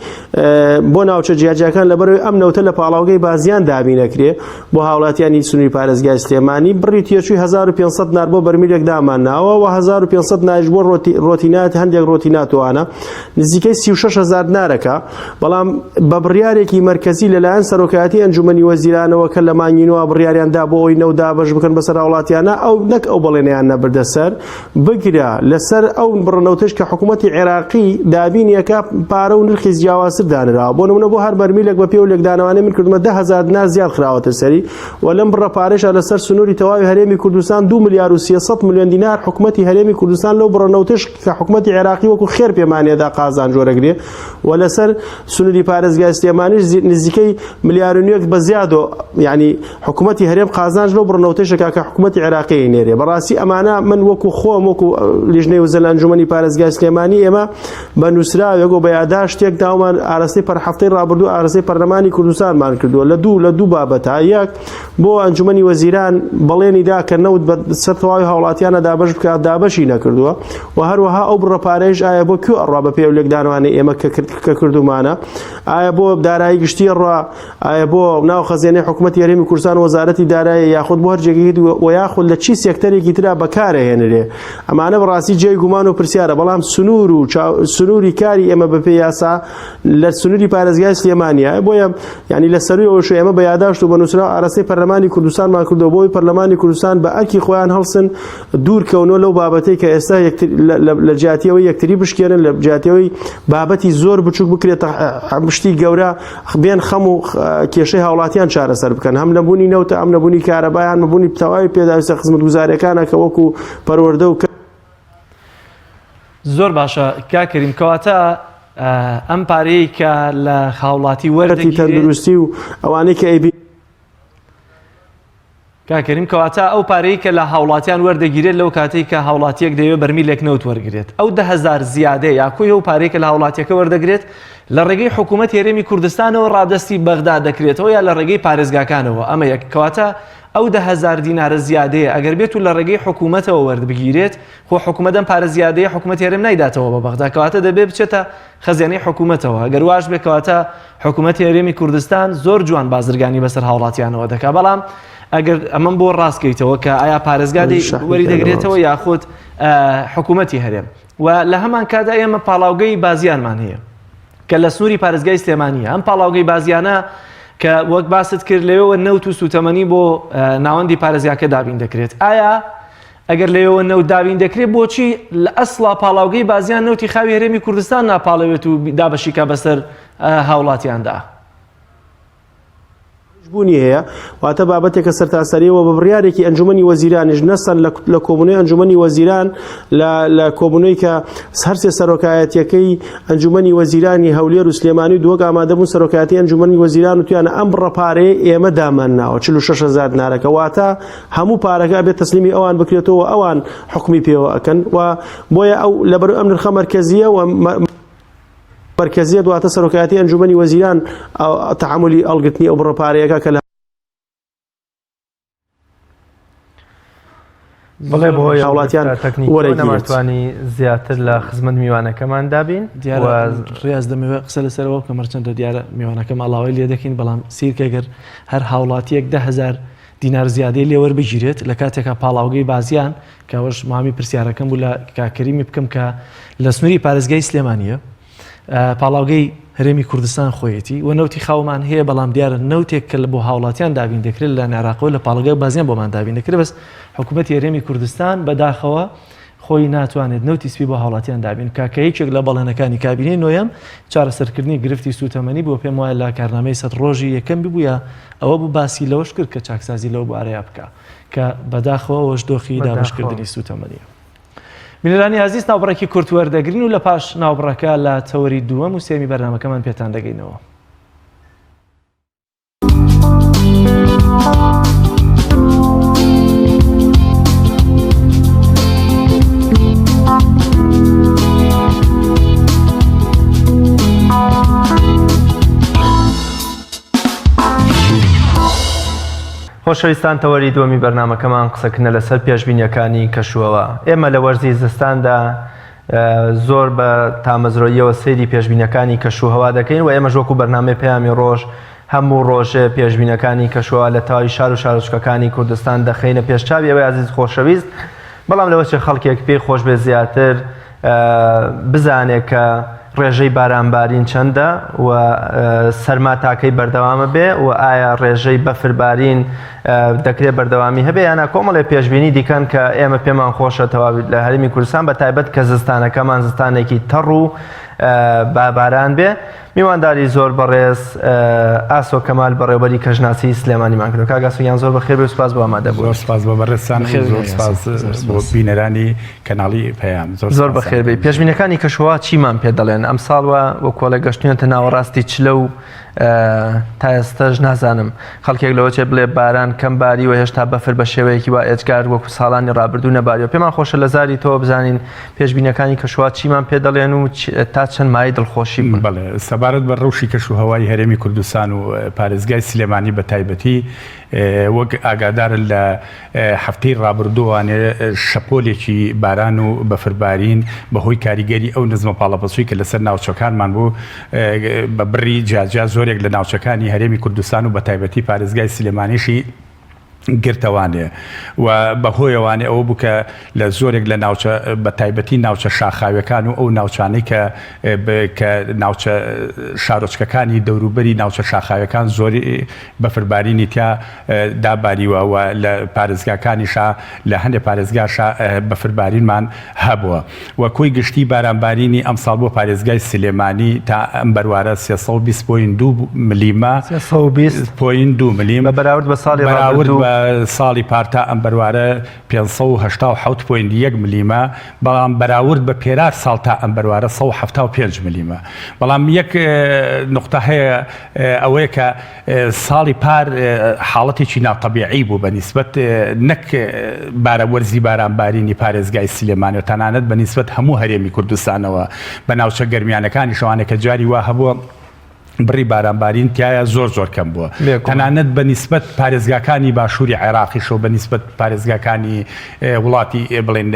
Speaker 4: بۆ ناوچە جیاجیاکان لەبەرەوەی ئەم نەوتە لە پاڵاوگەی بازیان دابینەکرێ بۆ هاوڵاتیانی سنووری پارێزگای سلێمانی بڕی تێچووی 1500 دینار بۆ بەرمیلێک دامان ناوە و 1500 دیناریش بۆ ڕۆتینات هەندێک ڕۆتیناتوانە نزیکەی 36000 دینارەکە بەڵام بە بڕیارێکی مەرکەزی لەلایەن سەرۆکایەتی ئەنجومەنی وەزیرانەوە کە لە مانگی نۆ بڕیاریان دا بۆ ئەوەی نەوت دابەش بکەن بەسەر هاوڵاتیانە ئەو نەک ئەو بەڵێنیان نەبردە سەر بگرە لەسەر ئەو بڕە نەوتەش کە حکوومەتی عێراقی دابینیەکە پارە و نرخی جیاوازتر دانراوە بۆ نمونە بۆ هەر بەرمیلێک بە پێ و لێکدانەوانەی من کردمە 10000 دینار زیاد خراوەتە سەری و لەم بڕە پارەشە لەسەر سنووری تەواوی هەرێمی کوردستان 2 ملیار و 300 ملیۆن دینار حکوومەتی هەرێمی کوردستان لەو بڕە نەوتەش کە حکوومەتی عێراقی وەکو خێر پێمانێدا قازانج وەرەگرێ و لەسەر سنووری پارێزگای سلێمانیش نزیکەی ملیار و نوێک بە زیادۆ یعنی حکوومەتی هەرێم قازانج لەو بڕنەوتەش دەکات کە حکوومەتی عێراقی نێرێ بەڕاستی ئەمانە من وەکو خۆم وەکو لیژنەی وزە لە ئەنجومەنی پارێزگای سلێمانی ئێمە بە نووسراوێک و بە یاداشتێک داومان ئاراستەی پەر هەفتەی ڕابردوو ئاراستەی پەرلەمانی کوردستانمان کردووە لە دوو لە دوو بابەتە یەک بۆ ئەنجومەنی وەزیران بەڵێنی دا کە نەوت بە سەر تەواوی هاوڵاتیانە دابەش بکات دابەشی نەکردووە و هەروەها ئەو بڕە پارەیش ئایا بۆ کوێ ئەڕوا بە پێ و لێکدانوانەی ئێمە کە کردومانە ئایا بۆ دارایی گشتی ئەڕوا ئایا بۆ ناو خەزێنەی حکوومەتی هەرێمی کوردستان وەزارەتی دارایی یاخود بۆ هەر جێگەیەکی و یاخود لە چی سێکتەرێکی ترا بەکارەهێنرێ ئەمانە بەڕاستی جێی گومان و پرسیارە بەڵام سنوور و سنووری کاری ئێمە بەپێی یاسا لە سنووری پارێزگای سلێمانیە بۆیە یعنی لە سەروی ئەوەش ئێمە بە یاداشت و بە نووسراو ئاراستەی پەرلەمانی کوردستانمان کردەوە بۆی پەرلەمانی کوردستان بە ئەرکی خۆیان هەڵسن دوور کەونەوە لەو بابەتەی کە ئێستا لە جیاتیەوەی یەکتری بشکێنن لە جیاتیەوەی بابەتی زۆر بچووک بکرێتە شتی گەورە بێن خەم و کێشەی هاوڵاتیان چارەسەر بکەن هەم نەبوونی نەوتە ئەم نەبوونی کارەبایان نەبوونی تەواوی پێداویستە خزمەتگوزاریەکانە کە وەکو پەروەردە و
Speaker 2: زۆر باشە کاک کەریم کەواتە ئەم پارەیە کە لە هاوڵاتی وەرەتی
Speaker 4: تەندروستی و ئەوانەی کە ئەیبی
Speaker 2: کاک کەریم کەواتە ئەو پارەی کە لە هاوڵاتیان وەردەگیرێت لەو کاتێک کە هاوڵاتیەک دەیەوێت بەرمیلێک نەوت وەرگێت ئەو 10هزار زیادە یا کۆی ئەو پارەی کە لە هاوڵاتیەکە وەردەگرێت لە ڕێگەی حکوومەت هەرێمی کوردستانەوە ڕادستی بەغدا دەکرێتەوە یا لە ڕێگەی پارێزگاکانەوە ئەمە یەک کەواتە ئەو 10هزار دینارە زیادەیە ئەگەر بێت و لە ڕێگەی حکوومەتەوە وەربگیرێت خۆ حکوومەت ئەم پارە زیادەیە حکوومەت هەرێم نایداتەوە بە بەغدا کەواتە دەبێ بچێتە خەزێنەی حکوومەتەوە ئەگەر واش بێ کەواتە حکوومەتی هەرێمی کوردستان زۆر جوان بازرگانی بەسەر هاوڵاتیانەوە دەکا بەڵام ئەگەر ئەمەم بۆ ڕاستکەیتەوە کە ئایا پارێزگا وەری دەگرێتەوە یاخود حکوومەتی هەرێم و لە هەمان کادا ئێمە پاڵاوگەی بازیانمان هەیە کە لە سنووری پارێزگای سلێمانیە ئەم پاڵاوگەی بازیانە کە وەک باست کرد لەوێوە نەوت و سوتەمەنی بۆ ناوەندی پارێزگاکە دابین دەکرێت ئایا ئەگەر لەوێوە نەوت دابین دەکرێت بۆچی لە ئەسڵا پاڵاوگەی بازیان نەوتی خاوی هەرێمی کوردستان ناپاڵەوێت و دابەشیکا بەسەر هاوڵاتیاندا؟
Speaker 4: بوونی هەیە واتە بابەتێکە سەرتاسەریەوە بە بڕیارێکی ئەنجومەنی وەزیرانیش نەسەن لە کۆبوونەوەی ئەنجومەنی وەزیران لە کۆبوونەوەی کە هەرسێ سەرۆکایەتیەکەی ئەنجومەنی وەزیرانی هەولێر و سلێمانی و دووەک ئامادەبوون سەرۆکایەتی ئەنجومەنی وەزیران و تویانە ئەم بڕە پارەیە ئێمە دامان ناوە 46000 دینارەکە واتە هەموو پارەکە ئەبێت تەسلیمی ئەوان بکرێتەوە ئەوان حکومی پێوە ئەکەن و بۆیە ئەو لەبەر ئەم نرخە مەرکەزیە و مەرکەزیە دواتە سەرۆکایەتی ئەنجومەنی وەزیران تەعاملی ئەڵگرتنی ئەو بڕە پارەیەکە کە لە
Speaker 1: بڵێ بۆ هاوڵاتیان تەکنیک نەمانتوانی زیاتر لە خزمەت میوانەکەمان دابین
Speaker 2: دیارە ڕاز دەمەوێت قسە لەسەرەوە بکەم هەرچەندە دیارە میوانەکەم ئاڵاوەی لێ دەکەین بەڵام سیرکە گەر هەر هاوڵاتیەک 10هزار دینار زیادەی لێ وەربگیرێت لە کاتێکا پاڵاوگەی بازیان کە ئەوەش مامی پرسیارەکەم بوو لە کاک کەریمی بکەم کە لە سنووری پارێزگای سلێمانیە پاڵاوگەی هەرێمی کوردستان خۆیەتی و نەوتی خاومان هەیە بەڵام دیارە نەوتێک کە لە بۆ هاوڵاتیان دابین دەکرێت لە عێراقەوە لە پاڵگە بازیان بۆمان دابین دەکرێت بەس حکوومەتی هەرێمی کوردستان بەداخەوە خۆی ناتوانێت نەوتی سپی بۆ هاوڵاتیان دابین بکات کە یەکێک لە بەڵێنەکانی کابینەی نۆیەم چارەسەرکردنی گرفتی سووتەمەنی بووە، پێم وایە لە کارنامەی سەد ڕۆژی یەکەم ببوویە ئەوە بوو باسی لەوەش کرد کە چاکسازی لەو بوارەیا بکا کە بەداخەوە ئەوەش دۆخی دابەشکردنی سووتەمەنیە. بینەرانی ئازیز ناوبڕێکی کورت وەردەگرین و لە پاش ناوبڕەکە لە تەوەری دووەم و سێمی بەرنامەکەمان پێتان دەگەینەوە.
Speaker 1: خۆشەویستان تەوەری دووەمی بەرنامەکەمان قسەکردنە لەسەر پێشبینیەکانی کەشوهەوا. ئێمە لە وەرزی زستاندا زۆر بە تامەزرۆییەوە سەیری پێشبینەکانی کەشوهەوا دەکەین و ئێمەش وەکو بەرنامەی پەیامی ڕۆژ هەموو ڕۆژێ پێشبینەکانی کەشوهەوا لە تەواوی شار و شارۆچکەکانی کوردستان دەخەینە پێشچاوی ئێوەی ئازیز خۆشەویست بەڵام لەوە چێ خەڵکێک پێی خۆش بێ زیاتر بزانێ کە ڕێژەی بارانبارین چەندە و سەرما تاکەی بەردەوامە بێ و ئایا ڕێژەی بەفربارین دەکرێت بەردەوامی هەبێ یانە کۆمەڵێ پێشبینی دیکەن کە ئێمە پێمان خۆشە تەواوی لە هەرێمی کوردستان بە تایبەت کە زستانەکەمان زستانێکی تەڕ و باباران بێ میوانداری زۆر بەڕێز ئاسۆ کەمال بەڕێوبەری کەشناسی سلێمانیمان کردو کاک ئاسۆ گیان زۆر بەخێر بێ سپاس بۆ ئامادە بوون.
Speaker 5: زۆر سپاس بۆ بەڕێزتان و زۆر سپاس بۆ بینەرانی کەناڵی پەیام.
Speaker 1: زۆر زۆر بەخێر بێی. پێشبینەکانی کەشوهەوا چیمان پێ دەڵێن؟ ئەمساڵ وا وەکۆڵێ گەشتوینەتە ناوەڕاستی چلە و تا ئێستەش نازانم خەڵکێک لەوە چێ بڵێ باران کەم باریوە هێشتا بەفر بە شێوەیەکی وا ئێجگار وەکو ساڵانی ڕابردوو نەباریوە پێمان خۆشە لە زاری تۆوە بزانین پێشبینیەکانی کەشوهەوا چیمان پێ دەڵێن و تا چەند مایەی دڵخۆشی بوون؟
Speaker 5: بەڵێ، سەبارەت بە ڕەوشی کەشوهەوای هەرێمی کوردستان و پارێزگای سلێمانی بە تایبەتی، وەک ئاگادارن لە هەفتەی ڕابردووانێ شەپۆلێکی باران و بەفربارین بەهۆی کاریگەری ئەو نزمە پاڵەپەستۆی کە لەسەر ناوچەکانمان بوو بە بڕی جیاجیا زۆرێک لە ناوچەکانی هەرێمی کوردستان و بە تایبەتی پارێزگای سلێمانیشی گرتەوانێ و بە هۆیەوانێ ئەوە بوو کە لە زۆرێک لە ناوچە بە تایبەتی ناوچە شاخاویەکان و ئەو ناوچانەی کە کە ناوچە شارۆچکەکانی دەوروبەری ناوچە شاخاویەکان زۆری بەفربارینی تیا داباریوە و لە پارێزگاکانیشا لە هەندێ پارێزگاشا بەفربارینمان هەبووە و کۆی گشتی بارانبارینی ئەمساڵ بۆ پارێزگای سلێمانی تا ئەم بەروارە 320.2 ملیمە
Speaker 1: 320.2 ملیم بە بەراورد بە ساڵی
Speaker 5: بەراورد بە ساڵی پار تا ئەم بەروارە 587.1 ملیمە بەڵام بەراورد بە پێرار ساڵ تا ئەم بەروارە 175 ملیمە بەڵام یەک نقطە هەیە ئەوەیە کە ساڵی پار حاڵەتێکی ناتەبیعی بوو بە نیسبەت نەک بارە وەرزی بارانبارینی پارێزگای سلێمانی و تەنانەت بە نیسبەت هەموو هەرێمی کوردستانەوە بە ناوچە گەرمیانەکانیشەوانێ کە جاری وا هەبووە بڕی بارانبارین تایە زۆر زۆر کەم بووە تەنانەت بە نیسبەت پارێزگاکانی باشووری عێراقیشەوە بە نیسبەت پارێزگاکانی وڵاتی بڵێن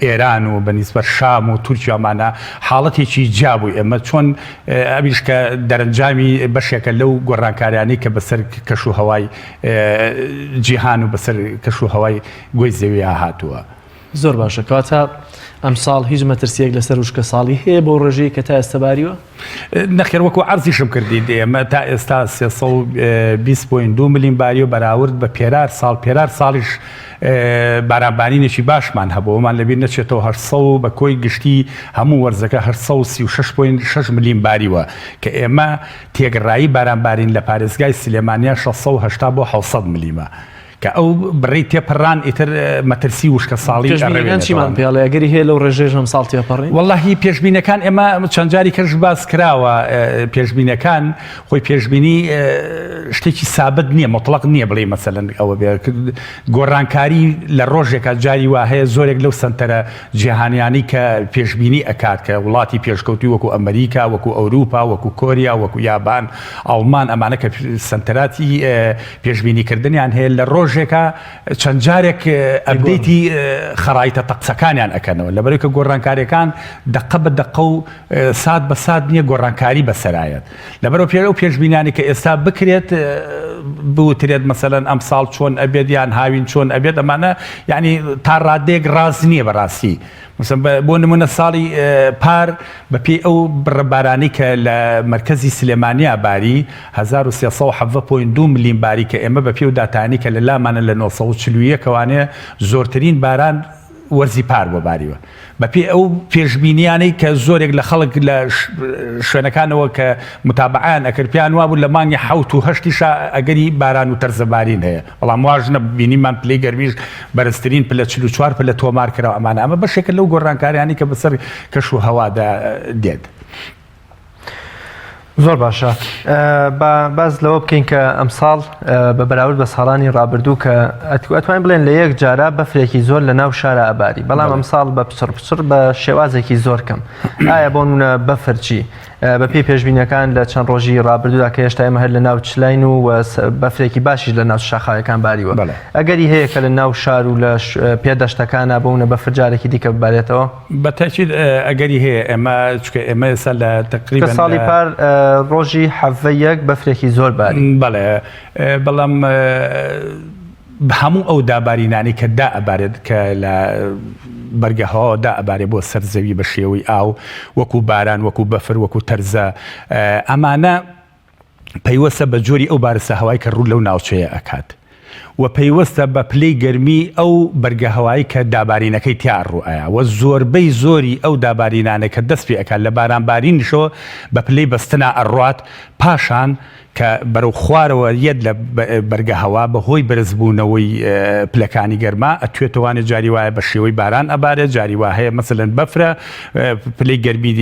Speaker 5: ئێران و بە نیسبەت شام و تورکیامانە حاڵەتێکی جیا بوو ئێمە چۆن ئەویش کە دەرەنجامی بەشێکە لەو گۆڕانکاریانەی کە بەسەر کەش و هەوای جیهان و بەسەر کەش و هەوای گۆی زەویا هاتووە.
Speaker 2: زۆر باشە کەواتە ئەمساڵ هیچ مەترسیەک لەسەر وشکە ساڵی هەیە بۆ ڕێژەی کە تا ئێستا باریوە؟
Speaker 5: نەخێر وەکو عەرزیشم کردیت ئێمە تا ئێستا 320.2 ملیم باریوە بەراورد بە پێرار ساڵ پێرار ساڵیش بارانبارینێکی باشمان هەبوو، ئەوەمان لەبیر نەچێتەوە 800 و بە کۆی گشتی هەموو وەرزەکە 836.6 ملیم باریوە، کە ئێمە تێکڕایی بارانبارین لە پارێزگای سلێمانیا 680 بۆ 700 ملیمە، کە ئەو بڕەی تێپەڕان ئیتر مەترسی وشکەساڵی
Speaker 2: پێشبینیەکان چیمان پێ ئەڵێ ئەگەری هەیە لەو ڕێژەیەش ئەمساڵ تێپەڕین؟
Speaker 5: وەڵاهی پێشبینەکان ئێمە چەند جاری کەش باس کراوە پێشبینەکان خۆی پێشبینی شتێکی سابت نییە مطلق نییە بڵێ مەسەلەن ئەوە بێ گۆڕانکاری لە ڕۆژێکا جاری وا هەیە زۆرێک لەو سەنتەرە جیهانیانی کە پێشبینی ئەکات کە وڵاتی پێشکەوتوی وەکو ئەمریکا وەکو ئەوروپا وەکو کۆریا وەکو یابان ئەڵمان ئەمانە کە سەنتەراتی پێشبینیکردنیان هەیە لە ڕۆژێکا چەند جارێک update ی خەرایتە تەقسەکانیان ئەکەنەوە لەبەرەی کە گۆڕانکاریەکان دقە بە دقە و سات بە سات نییە گۆڕانکاری بەسەرایەت لەبەرئەوە پێ ئەو پێشبینانی کە ئێستا بکرێت بوترێت مەسەلەن ئەمساڵ چۆن ئەبێت یان هاوین چۆن ئەبێت ئەمانە یعنی تا ڕادەیەک ڕاست نییە بەڕاستی بۆ نمونە ساڵی پار بەپێی ئەو بڕە بارانی کە لە مرکزی سلێمانیا باری 1317.2 ملیم باری کە ئێمە بە پێ و داتانی کە لە لامانە لە 941 ەوانێ زۆرترین باران وەرزی پار بۆ باریوە بەپێی ئەو پێشبینیانەی کە زۆرێک لە خەڵک لە شوێنەکانەوە کە متابعەیان ئەکرد پێیان وابوو لە مانگی حەوت و هەشتیشا ئەگەری باران و تەرزەبارین هەیە بەڵام واش نەبوو بینیمان پلەی گەرمیش بەرزترین پلە 44 پلە تۆمار کرا ئەمانە ئەمە بەشێکە لەو گۆڕانکاریانەی کە بەسەر کەش و هەوادا دێت.
Speaker 1: زۆر باشە با باس لەوە بکەین کە ئەمساڵ بە بەراورد بە ساڵانی ڕابردوو کە ئەتوانین بڵێن لە یەک جارا بەفرێکی زۆر لە ناو شارە ئەباری بەڵام ئەمساڵ بە پچڕ پچڕ بە شێوازێکی زۆر کەم ئایا بۆ نمونە بەفر چی؟ بەپێی پێشبینیەکان لە چەند ڕۆژی ڕابردوودا کە هێشتا ئێمە هەر لە ناو چلاین و بەفرێکی باشیش لە ناو شاخاوەکان باریوە ئەگەری هەیە کە لە ناو شار و لە پێدەشتەکانە بوونە بەفر جارێکی دیکە ببارێتەوە؟
Speaker 5: بە تاکید ئەگەری هەیە ئێمە چکە ئێمە ئێستا لە تقریبا
Speaker 1: ساڵی پار ڕۆژی حەڤە یەک بەفرێکی زۆر باری
Speaker 5: بەڵێ بەڵام هەموو ئەو دابارینانەی کە دائەبارێت کە لە بەرگە هەواوە دائەبارێ بۆ سەر زەوی بە شێوەی ئاو وەکو باران وەکو بەفر وەکو تەرزە ئەمانە پەیوەستە بە جۆری ئەو بارستە هەوای کە ڕوو لەو ناوچەیە ئەکات و پەیوەستە بە پلەی گەرمی ئەو بەرگە هەوای کە دابارینەکەی تیا ڕوئەیا و زۆربەی زۆری ئەو دابارینانە کە دەست پێ ئەکات لە بارانبارینیشەوە بە پلەی بەستنا ئەڕوات پاشان کە بەرەو خوارەوە یەت لە بەرگە هەوا بە هۆی بەرزبوونەوەی پلەکانی گەرما ئەتوێتەوانێ جاری وایە بە شێوەی باران ئەبارێت جاری وا هەیە مەسەلەن بەفرە پلەی گەرمی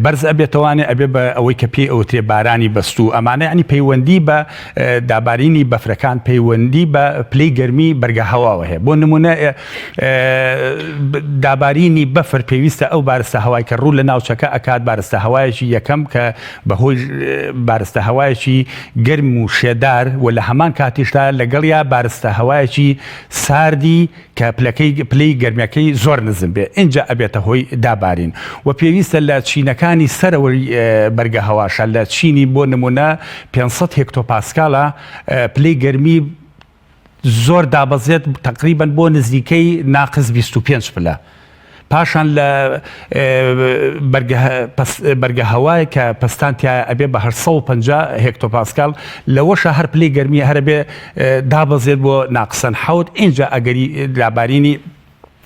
Speaker 5: بەرز ئەبێتەوانێ ئەبێ بە ئەوەی کە پێی ئەوترێ بارانی بەستوو ئەمانە ینی پەیوەندی بە دابارینی بەفرەکان پەیوەندی بە پلەی گەرمی بەرگە هەواوە هەیە بۆ نمونە دابارینی بەفر پێویستە ئەو بارستە هەوای کە ڕوو لە ناوچەکە ئەکات بارستە هەوایەکی یەکەم کە بەهۆی بارستە هەوایەکی گەرم و شێدار و لە هەمان کاتیشدا لەگەڵیا بارستە هەوایەکی ساردی کە پلەکەی پلەی گەرمیەکەی زۆر نزم بێ ئینجا ئەبێتە هۆی دابارین و پێویستە لە چینەکانی سەرەوەی بەرگە هەواشە لە چینی بۆ نمونە 500 هێکتۆپاسکالە پلەی گەرمی زۆر دابەزێت تەقریبەن بۆ نزیکەی ناقس 25 پلە پاشان لە بەرگە هەوای کە پەستان تایە ئەبێ بە 850 هێکتۆپاسکال لەوەشە هەر پلەی گەرمی هەرەبێ دابەزێت بۆ ناقسەن حەوت ئینجا ئەگەری لابارینی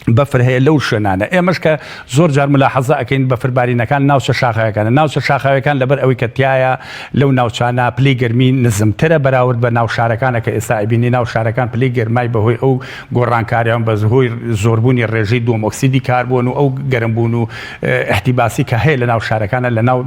Speaker 5: بەفر هەیە لەو شوێنانە ئێمەش کە زۆر جار ملاحەزە ئەکەین بەفربارینەکان ناوچە شاخەکانە ناوچە شاخاوەکان لەبەر ئەوەی کە تایە لەو ناوچانە پلەی گەرمی نزمترە بەراورد بە ناو شارەکانە کە ئێستا ئەبینی ناو شارەکان پلەی گەرمای بەهۆی ئەو گۆڕانکاریان بە هۆی زۆربوونی ڕێژەی دووەم ئۆکسیدی کاربۆن و ئەو گەرمبوون و ئیحتیباسی کە هەیە لە ناو شارەکانە لە ناو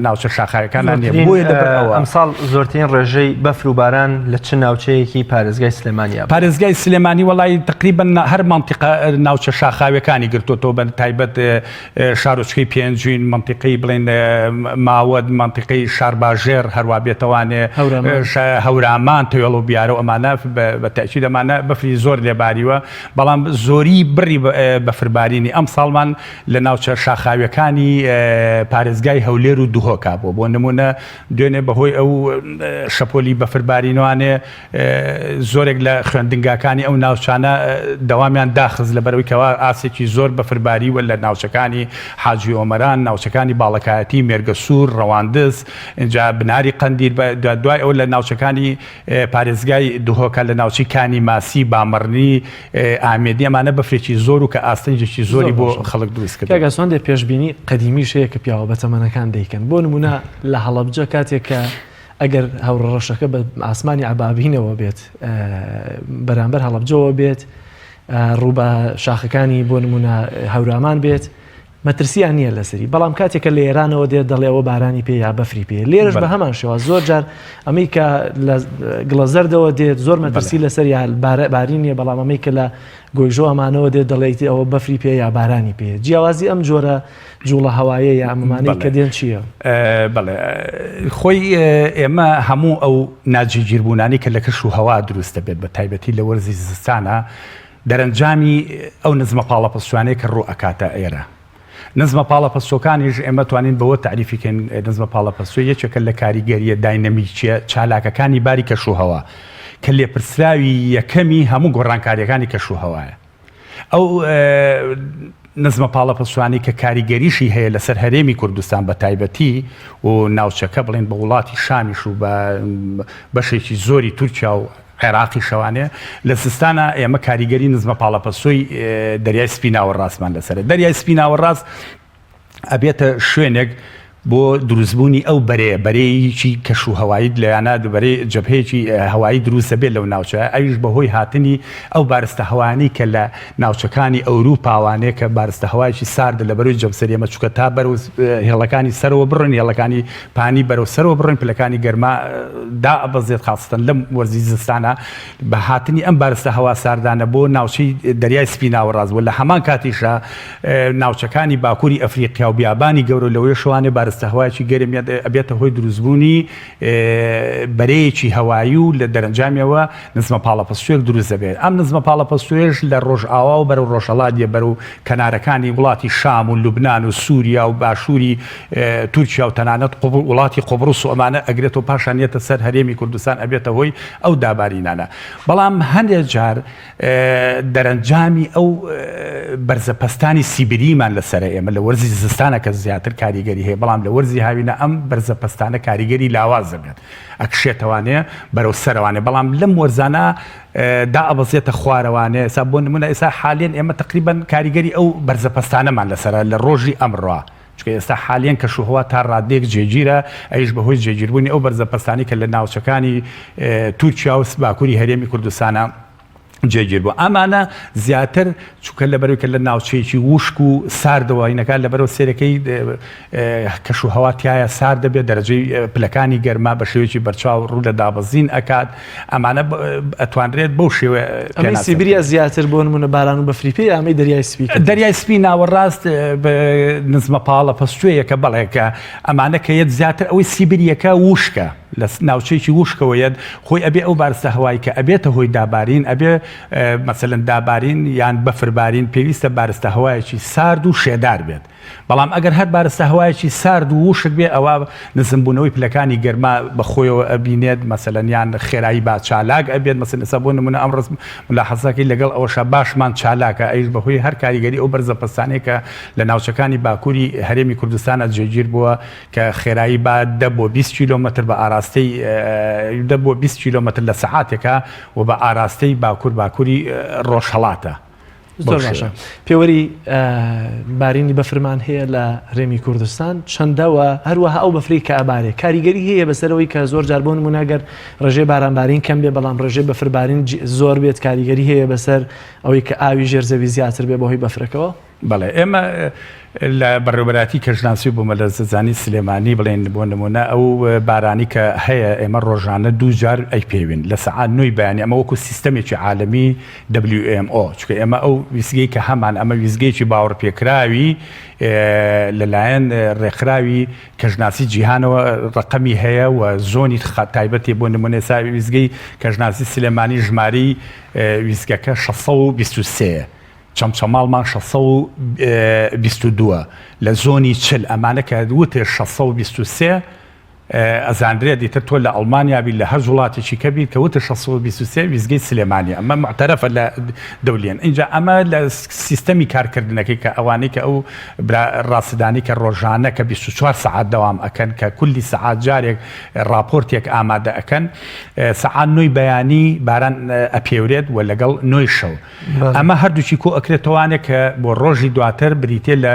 Speaker 5: ناوچە شاخاوەکانە نیە بۆیە لەبەر ئەوە
Speaker 1: ئەمساڵ زۆرترین ڕێژەی بەفر و باران لە چ ناوچەیەکی پارێزگای سلێمانیا بوو؟
Speaker 5: پارێزگای سلێمانی وەڵی تقریبا هەر مەنتیقە ناوچە شاخاویەکانی گرتۆتەوە بە تایبەت شارۆچکەی پێنجوین مەنتیقەی بڵێن ماوەت مەنتیقەی شارباژێڕ هەروا بێتەوانێ هەورامان تەوێڵ و بیارە و ئەمانە بە تەئکید ئەمانە بەفری زۆر لێباریوە بەڵام زۆری بڕی بەفربارینی ئەمساڵمان لە ناوچە شاخاویەکانی پارێزگای هەولێر و دهۆکا بووە بۆ نمونە دوێنێ بەهۆی ئەو شەپۆلی بەفربارینوانێ زۆرێک لە خوێندنگاکانی ئەو ناوچانە دەوامیان داخست لەبەرئەوەی کەوا ئاستێکی زۆر بەفر باریوە لە ناوچەکانی حاجی ئۆمەران، ناوچەکانی باڵەکایەتی، مێرگەسوور، ڕەواندز، ئینجا بناری قەندیل، دوای ئەوە لە ناوچەکانی پارێزگای دهۆکە لە ناوچەی کانی ماسی، بامەڕنی، ئامێدی ئەمانە بەفرێکی زۆر و کە ئاستەنگێکی زۆری بۆ خەڵک دروست
Speaker 2: کردووە. کاک ئاسۆ هەندێک پێشبینی قەدیمیش هەیە کە پیاوە بەتەمەنەکان دەیکەن بۆ نموونە لە هەڵەبجە کاتێک کە ئەگەر هەورە ڕەشەکە بە ئاسمانی عەبابینەوە بێت بەرامبەر هەڵەبجەوە بێت ڕوو بە شاخەکانی بۆ نمونە هەورامان بێت مەترسیان نییە لەسەری بەڵام کاتێکە لە ئێرانەوە دێت دەڵێەوە بارانی پێ یا بەفری پێ لێرش بە هەمان شێوە زۆر جار ئەمەی کە لە گڵەزەردەوە دێت زۆر مەترسی لەسەر یا بارین نییە بەڵام ئەمەی کە لە گۆیژۆ ئەمانەوە دێت دەڵێیت ئەوە بەفری پێ یا بارانی پێ جیاوازی ئەم جۆرە جوڵە هەوایە یا ئەمانەی کە دێن چییە؟
Speaker 5: بەڵێ خۆی ئێمە هەموو ئەو ناجێگیربوونانی کە لە کەش و هەوا دروست دەبێت بە تایبەتی لە وەرزی زستانە دەرەنجامی ئەو نزمە پاڵەپەستوانەیە کە ڕوو ئەکاتە ئێرە نزمە پاڵەپەستۆکانیش ئێمە توانین بەوە تاریفی کەین نزمە پاڵەپەستۆ یەکێکە لە کاریگەریە داینەمیکیە چالاکەکانی باری کەشوهەوا کە لێپرسراوی یەکەمی هەموو گۆڕانکاریەکانی کەشوهەوایە. ئەو نزمە پاڵەپەستۆانەی کە کاریگەریشی هەیە لەسەر هەرێمی کوردستان بە تایبەتی و ناوچەکە بڵێن بە وڵاتی شامیش و بە بەشێکی زۆری تورکیا و عێراقی شەوانێ لە زستانە ئێمە کاریگەری نزمە پاڵەپەستۆی دەریای سپی ناوەڕاستمان لەسەرە دەریای سپی ناوەڕاست ئەبێتە شوێنێک بۆ دروستبوونی ئەو بەرەیە، بەرەیەکی کەش و هەوایی لەیانە بەرەی جەبهەیەکی هەوایی دروست دەبێت لەو ناوچەیە، ئەویش بەهۆی هاتنی ئەو بارستە هەوایانەی کە لە ناوچەکانی ئەوروپاوانێ کە بارستە هەوایەکی ساردە لە بەرەی جەمسەری ئێمە چونکە تا بەرەو هێڵەکانی سەرەوە بڕۆین هێڵەکانی پانی بەرەو سەرەوە بڕۆین پلەکانی گەرما دائەبەزێت خاسەتەن لەم وەرزی زستانە بە هاتنی ئەم بارستە هەوا ساردانە بۆ ناوچەی دەریای سپی ناوەڕاست و لە هەمان کاتیشا ناوچەکانی باکووری ئەفریقیا و بیابانی گەورە لەوێشەوانێ بارستە. بارستە هەوایەکی گەرم یەت ئەبێتە هۆی دروستبوونی بەرەیەکی هەوایی و لە دەرەنجامیەوە نزمە پاڵەپەستۆیەک دروست دەبێت. ئەم نزمە پاڵەپەستۆیەش لە ڕۆژئاوا و بەرەو ڕۆژهەڵات یە بەرەو کەنارەکانی وڵاتی شام و لوبنان و سوریا و باشووری تورکیا و تەنانەت وڵاتی قوبڕس و ئەمانە ئەگرێتەوە پاشان یەتە سەر هەرێمی کوردستان ئەبێتە هۆی ئەو دابارینانە. بەڵام هەندێک جار دەرەنجامی ئەو بەرزە پەستانی سیبریمان لەسەرە ئێمە لە وەرزی زستانە کە زیاتر کاریگەری هەیە بەڵام لە وەرزی هاوینە ئەم بەرزە پەستانە کاریگەری لاواز دەبێت ئەکشێتەوانێ بەرەو سەرەوانێ بەڵام لەم وەرزانە دائەبەزێتە خوارەوانێ ئێستا بۆ نمونە ئێستا حالیەن ئێمە تقریبا کاریگەری ئەو بەرزە پەستانەمان لەسەرە لە ڕۆژی ئەمڕۆ چونکە ئێستا حالیەن کەشوهەوا تا ڕادەیەک جێگیرە، ئەویش بەهۆی جێگیربوونی ئەو بەرزە پەستانەی کە لە ناوچەکانی تورکیا و باکووری هەرێمی کوردستانە جێگیر بوو. ئەمانە زیاتر چونکە لەبەرەوەی کە لە ناوچەیەکی وشک و ساردەوە هینەکان لەبەرەوە سێرەکەی کەشوهەوا تایە سارد دەبێت دەرەجەی پلەکانی گەرما بە شێوەیەکی بەرچاو ڕوو لە دابەزین ئەکات ئەمانە ئەتوانرێت بەو شێوە
Speaker 2: ئەمەی سیبریا زیاتر بۆ نمونە باران و بەفری پێ ئەمەی دەریای سپی
Speaker 5: دەریای سپی ناوەڕاست نزمە پاڵە پەستوەیەکە بەڵێ کە ئەمانە کە یەت زیاتر ئەوەی سیبریەکە وشکە لە ناوچەیەکی وشکەوە یەت خۆی ئەبێ ئەو بارستە هەوای کە ئەبێتە هۆی دابارین ئەبێ مەسەلەن دابارین یان بەفربارین پێویستە بارستە هەوایەکی سارد و شێدار بێت بەڵام ئەگەر هەر بارستە هەوایەکی سارد و ووشک بێ ئەوا نزمبوونەوەی پلەکانی گەرما بە خۆیەوە ئەبینێت مەسەلەن یان خێرایی با چالاک ئەبێت مەسەلەن ئێستا بۆ نموونە ئەمڕۆ ملاحەزەکەی لەگەڵ ئەوەشا باشمان چالاکە ئەویش بە هۆی هەر کاریگەری ئەو بەرزە پەستانەی کە لە ناوچەکانی باکووری هەرێمی کوردستانا جێگیر بووە کە خێرایی با دە بۆ 20 کیلۆمەتر بە ئاراستەی دە بۆ 20 کیلۆمەتر لە سەعاتێکا و بە ئاراستەی باکوور باکووری ڕۆژهەڵاتە.
Speaker 2: زۆر باشە پێوەری بارینی بەفرمان هەیە لە هەرێمی کوردستان چەندە و هەروەها ئەو بەفری کە ئەبارێ کاریگەری هەیە بەسەرەوەی کە زۆر جار بۆ نمونە گەر ڕێژەی بارانبارین کەم بێ بەڵام ڕێژەی بەفربارین زۆر بێت کاریگەری هەیە بەسەر ئەوەی کە ئاوی ژێر زەوی زیاتر بێ بەهۆی بەفرەکەوە.
Speaker 5: بەڵێ ئێمە لە بەڕێوەبەرایەتی کەشناسی و بوومەلەرزەزانی سلێمانی بڵێن بۆ نمونە ئەو بارانی کە هەیە ئێمە ڕۆژانە دوو جار ئەیپێوین لە سەعات نۆی بەیانی ئەمە وەکو سیستەمێکی عالەمی WMO چونکە ئێمە ئەو ویستگەی کە هەمان ئەمە ویستگەیەکی باوەڕپێکراوی لەلایەن ڕێکخراوی کەشناسی جیهانەوە ڕەقەمی هەیە و زۆنی تایبەتی بۆ نمونە ئێستا ویستگەی کەشناسی سلێمانی ژمارەی ویستگەکە 623 چەمچەماڵمان 622 لە زۆنی 40 ئەمانە کە وتێ 623 ئەزانرێت ئیتر تۆ لە ئەڵمانیا بی لە هەر وڵاتێکی کە بیت کە وتە 623 ویزگەی سلێمانی ئەمە معتەرەفە لە دەولیەن ئینجا ئەمە لە سیستەمی کارکردنەکەی کە ئەوانەی کە ئەو ڕاستدانی کە ڕۆژانە کە 24 سەعات دەوام ئەکەن کە کولی سەعات جارێک ڕاپۆرتێک ئامادە ئەکەن سەعات نۆی بەیانی باران ئەپێورێت و لەگەڵ نۆی شەو ئەمە هەردووکی کۆ ئەکرێتەوانێ کە بۆ ڕۆژی دواتر بریتیە لە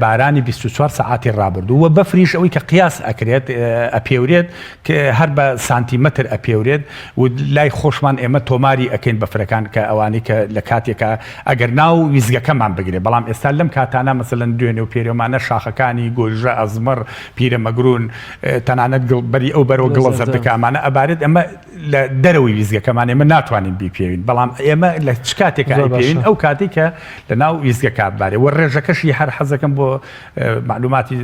Speaker 5: بارانی 24 سەعاتی ڕابردوو و بەفریش ئەوەی کە قیاس ئەکرێت ئەپێورێت کە هەر بە سانتیمەتر ئەپێورێت و لای خۆشمان ئێمە تۆماری ئەکەین بەفرەکان کە ئەوانەی کە لە کاتێکا ئەگەر ناو ویزگەکەمان بگرێت بەڵام ئێستا لەم کاتانە مەسەلەن دوێنێ و پێرێمانە شاخەکانی گۆیژە ئەزمەڕ پیرەمەگرون تەنانەت گڵ بەری ئەو بەرەوە گڵە زەردەکە ئەمانە ئەبارێت ئەمە لە دەرەوەی ویستگەکەمان ئێمە ناتوانین بیپێوین بەڵام ئێمە لە چ کاتێکا ئەیپێوین ئەو کاتێک کە لە ناو ویستگەکە بارێ وە ڕێژەکەشی هەر حەزەکەم بۆ معلوماتی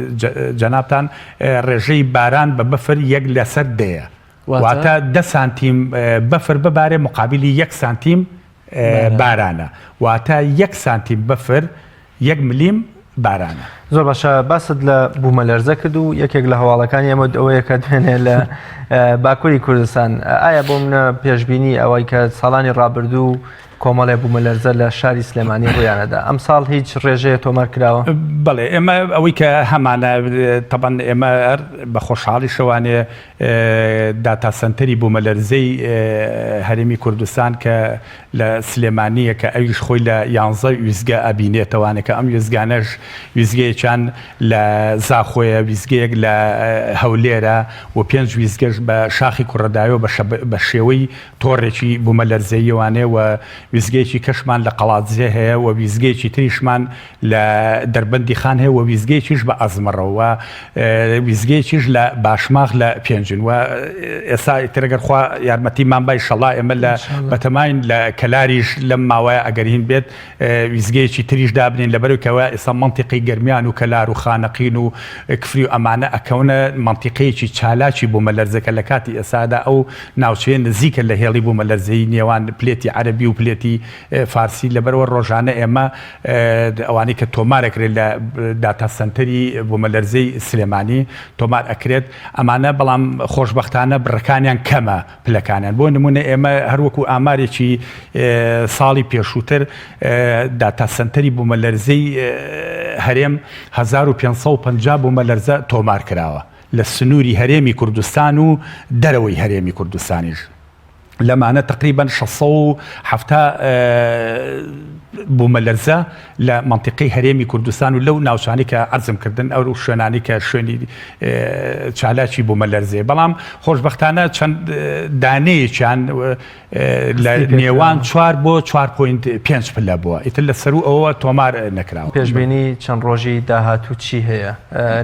Speaker 5: جەنابتان ڕێژەی باران بە بەفر یەک لەسەر دەیە واتە دە سانتیم بەفر ببارێ مقابلی یەک سانتیم بارانە واتە یەک سانتیم بەفر یەک ملیم بارانە.
Speaker 1: زۆر باشە باست لە بوومەلەرزە کرد و یەکێک لە هەواڵەکانی ئەمە ئەوەیە کە دوێنێ لە باکووری کوردستان ئایا بۆ منە پێشبینی ئەوەی کە ساڵانی ڕابردوو کۆمەڵێ بوومەلەرزە لە شاری سلێمانی ڕوویانەدا ئەمساڵ هیچ ڕێژەیە تۆمار کراوە؟
Speaker 5: بەڵێ ئێمە ئەوەی کە هەمانە تەبەن ئێمە بە خۆشحاڵی شەوانێ داتا سەنتەری بوومەلەرزەی هەرێمی کوردستان کە لە سلێمانییە کە ئەویش خۆی لە یانزە ویستگە ئەبینێتەوانێ کە ئەم ویستگانەش ویستگەیەکیان لە زاخۆیە، ویستگەیەک لە هەولێرە و پێنج ویستگەش بە شاخی کوڕەداوێ و بە شێوەی تۆڕێکی بوومەلەرزەییەوانێ و. ویستگەیەکی کەشمان لە قەڵادزێ هەیە و ویستگەیەکی تریشمان لە دەربەندی خان هەیە و ویستگەیەکیش بە ئەزمەڕەوە و ویستگەیەکیش لە باشماخ لە پێنجن و ئێستا ئیتر ئەگەر خوا یارمەتیمان با ئیشەڵا ئێمە لە بەتەماین لە کەلاریش لەم ماوەیە ئەگەر هین بێت ویستگەیەکی تریش دابنێین لەبەرئەوەی کەوا ئێستا مەنتیقەی گەرمیان و کەلار و خانەقین و کفری و ئەمانە ئەکەونە مەنتیقەیەکی چالاکی بوومەلەرزەکە لە کاتی ئێستادا ئەو ناوچەیە نزیکە لە هێڵی بوومەلەرزەیی نێوان plate ی عەرەبی و plate ی فارسی لەبەرئەوە ڕۆژانە ئێمە ئەوانەی کە تۆمار ئەکرێت لە data center ی بوومەلەرزەی سلێمانی تۆمار ئەکرێت ئەمانە بەڵام خۆشبەختانە بڕەکانیان کەمە پلەکانیان بۆ نمونە ئێمە هەروەکو ئامارێکی ساڵی پێشووتر data center ی بوومەلەرزەی هەرێم 1550 بوومەلەرزە تۆمار کراوە لە سنووری هەرێمی کوردستان و دەرەوەی هەرێمی کوردستانیش لەمانە تقریبا 670 بوومەلەرزە لە مەنتیقەی هەرێمی کوردستان و لەو ناوچانەی کە عەرزم کردن ئەو شوێنانەی کە شوێنی چالاکی بوومەلەرزەیە بەڵام خۆشبەختانە چەند دانەیەکیان لە نێوان 4 بۆ 4.5 پلە بووە ئیتر لە سەرو ئەوە تۆمار نەکراوە.
Speaker 1: پێشبینی چەند ڕۆژی داهاتوو چی هەیە؟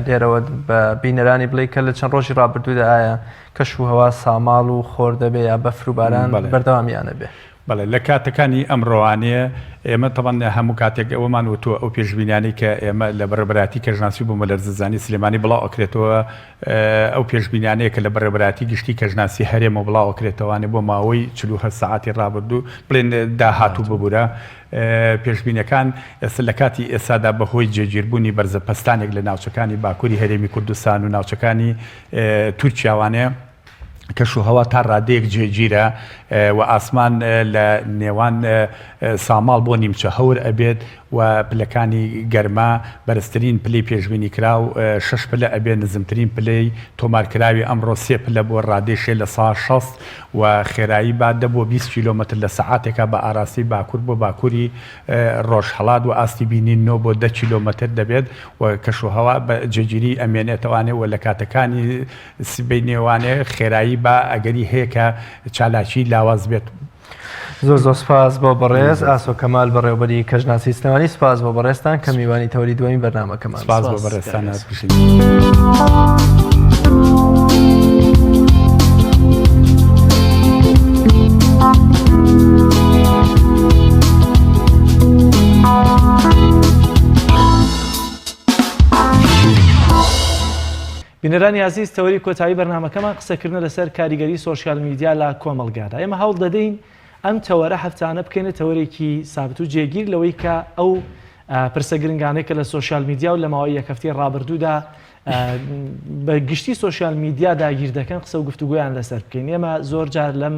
Speaker 1: لێرەوە بە بینەرانی بڵێ کە لە چەند ڕۆژی ڕابردوودا ئایا کەش و هەوا ساماڵ و خۆر دەبێ یا بەفر و باران بەردەوام یانە بێ؟
Speaker 5: بەڵێ لە کاتەکانی ئەمڕۆوانێ ئێمە تەبعەن هەموو کاتێک ئەوەمان وتووە ئەو پێشبینیانەی کە ئێمە لە بەڕێوەبەرایەتی کەشناسی و بوومەلەرزەزانی سلێمانی بڵاو ئەکرێتەوە ئەو پێشبینیانەیە کە لە بەڕێوەبەرایەتی گشتی کەشناسی هەرێمەوە بڵاو ئەکرێتەوانێ بۆ ماوەی 48 سەعاتی ڕابردوو بڵێن داهاتوو ببورە پێشبینەکان ئێستا لە کاتی ئێستادا بەهۆی جێگیربوونی بەرزە پەستانێک لە ناوچەکانی باکووری هەرێمی کوردستان و ناوچەکانی تورکیاوانێ کەشوهەوا تا ڕادەیەک جێگیرە و ئاسمان لە نێوان ساماڵ بۆ نیمچە هەور ئەبێت و پلەکانی گەرما بەرزترین پلەی پێشبینی کراو شەش پلە ئەبێت نزمترین پلەی تۆمارکراوی ئەمڕۆ سێ پلە بووە ڕادەی شێ لە سا 60 و خێرایی با دە بۆ 20 کیلۆمەتر لە سەعاتێکا بە ئاراستەی باکوور بۆ باکووری ڕۆژهەڵات و ئاستی بینین 9 بۆ 10 کیلۆمەتر دەبێت و کەشوهەوا بە جێگیری ئەمێنێتەوانێ و لە کاتەکانی سبەینێوانێ خێرایی با ئەگەری هەیە کە چالاکیی لاواز بێت.
Speaker 1: زۆر زۆر سپاس بۆ بەڕێز ئاسۆ کەمال بەڕێوەبەری کەشناسی سلێمانی سپاس بۆ بەڕێزتان کە میوانی تەوەری دووەمی بەرنامەکەمان
Speaker 5: سپاس بۆ بەڕێزتان بژین.
Speaker 2: بینەرانی ئازیز تەوەری کۆتایی بەرنامەکەمان قسەکردنە لەسەر کاریگەری سۆشیال میدیا لە کۆمەڵگادا ئێمە هەوڵ دەدەین ئەم تەوەرە هەفتانە بکەینە تەوەرێکی سابت و جێگیر لەوەی کە ئەو پرسە گرنگانەی کە لە سۆشیال میدیا و لە ماوەی یەک هەفتەی ڕابردوودا بە گشتی سۆشیال میدیا داگیر دەکەن قسە و گفتوگۆیان لەسەر بکەین ئێمە زۆر جار لەم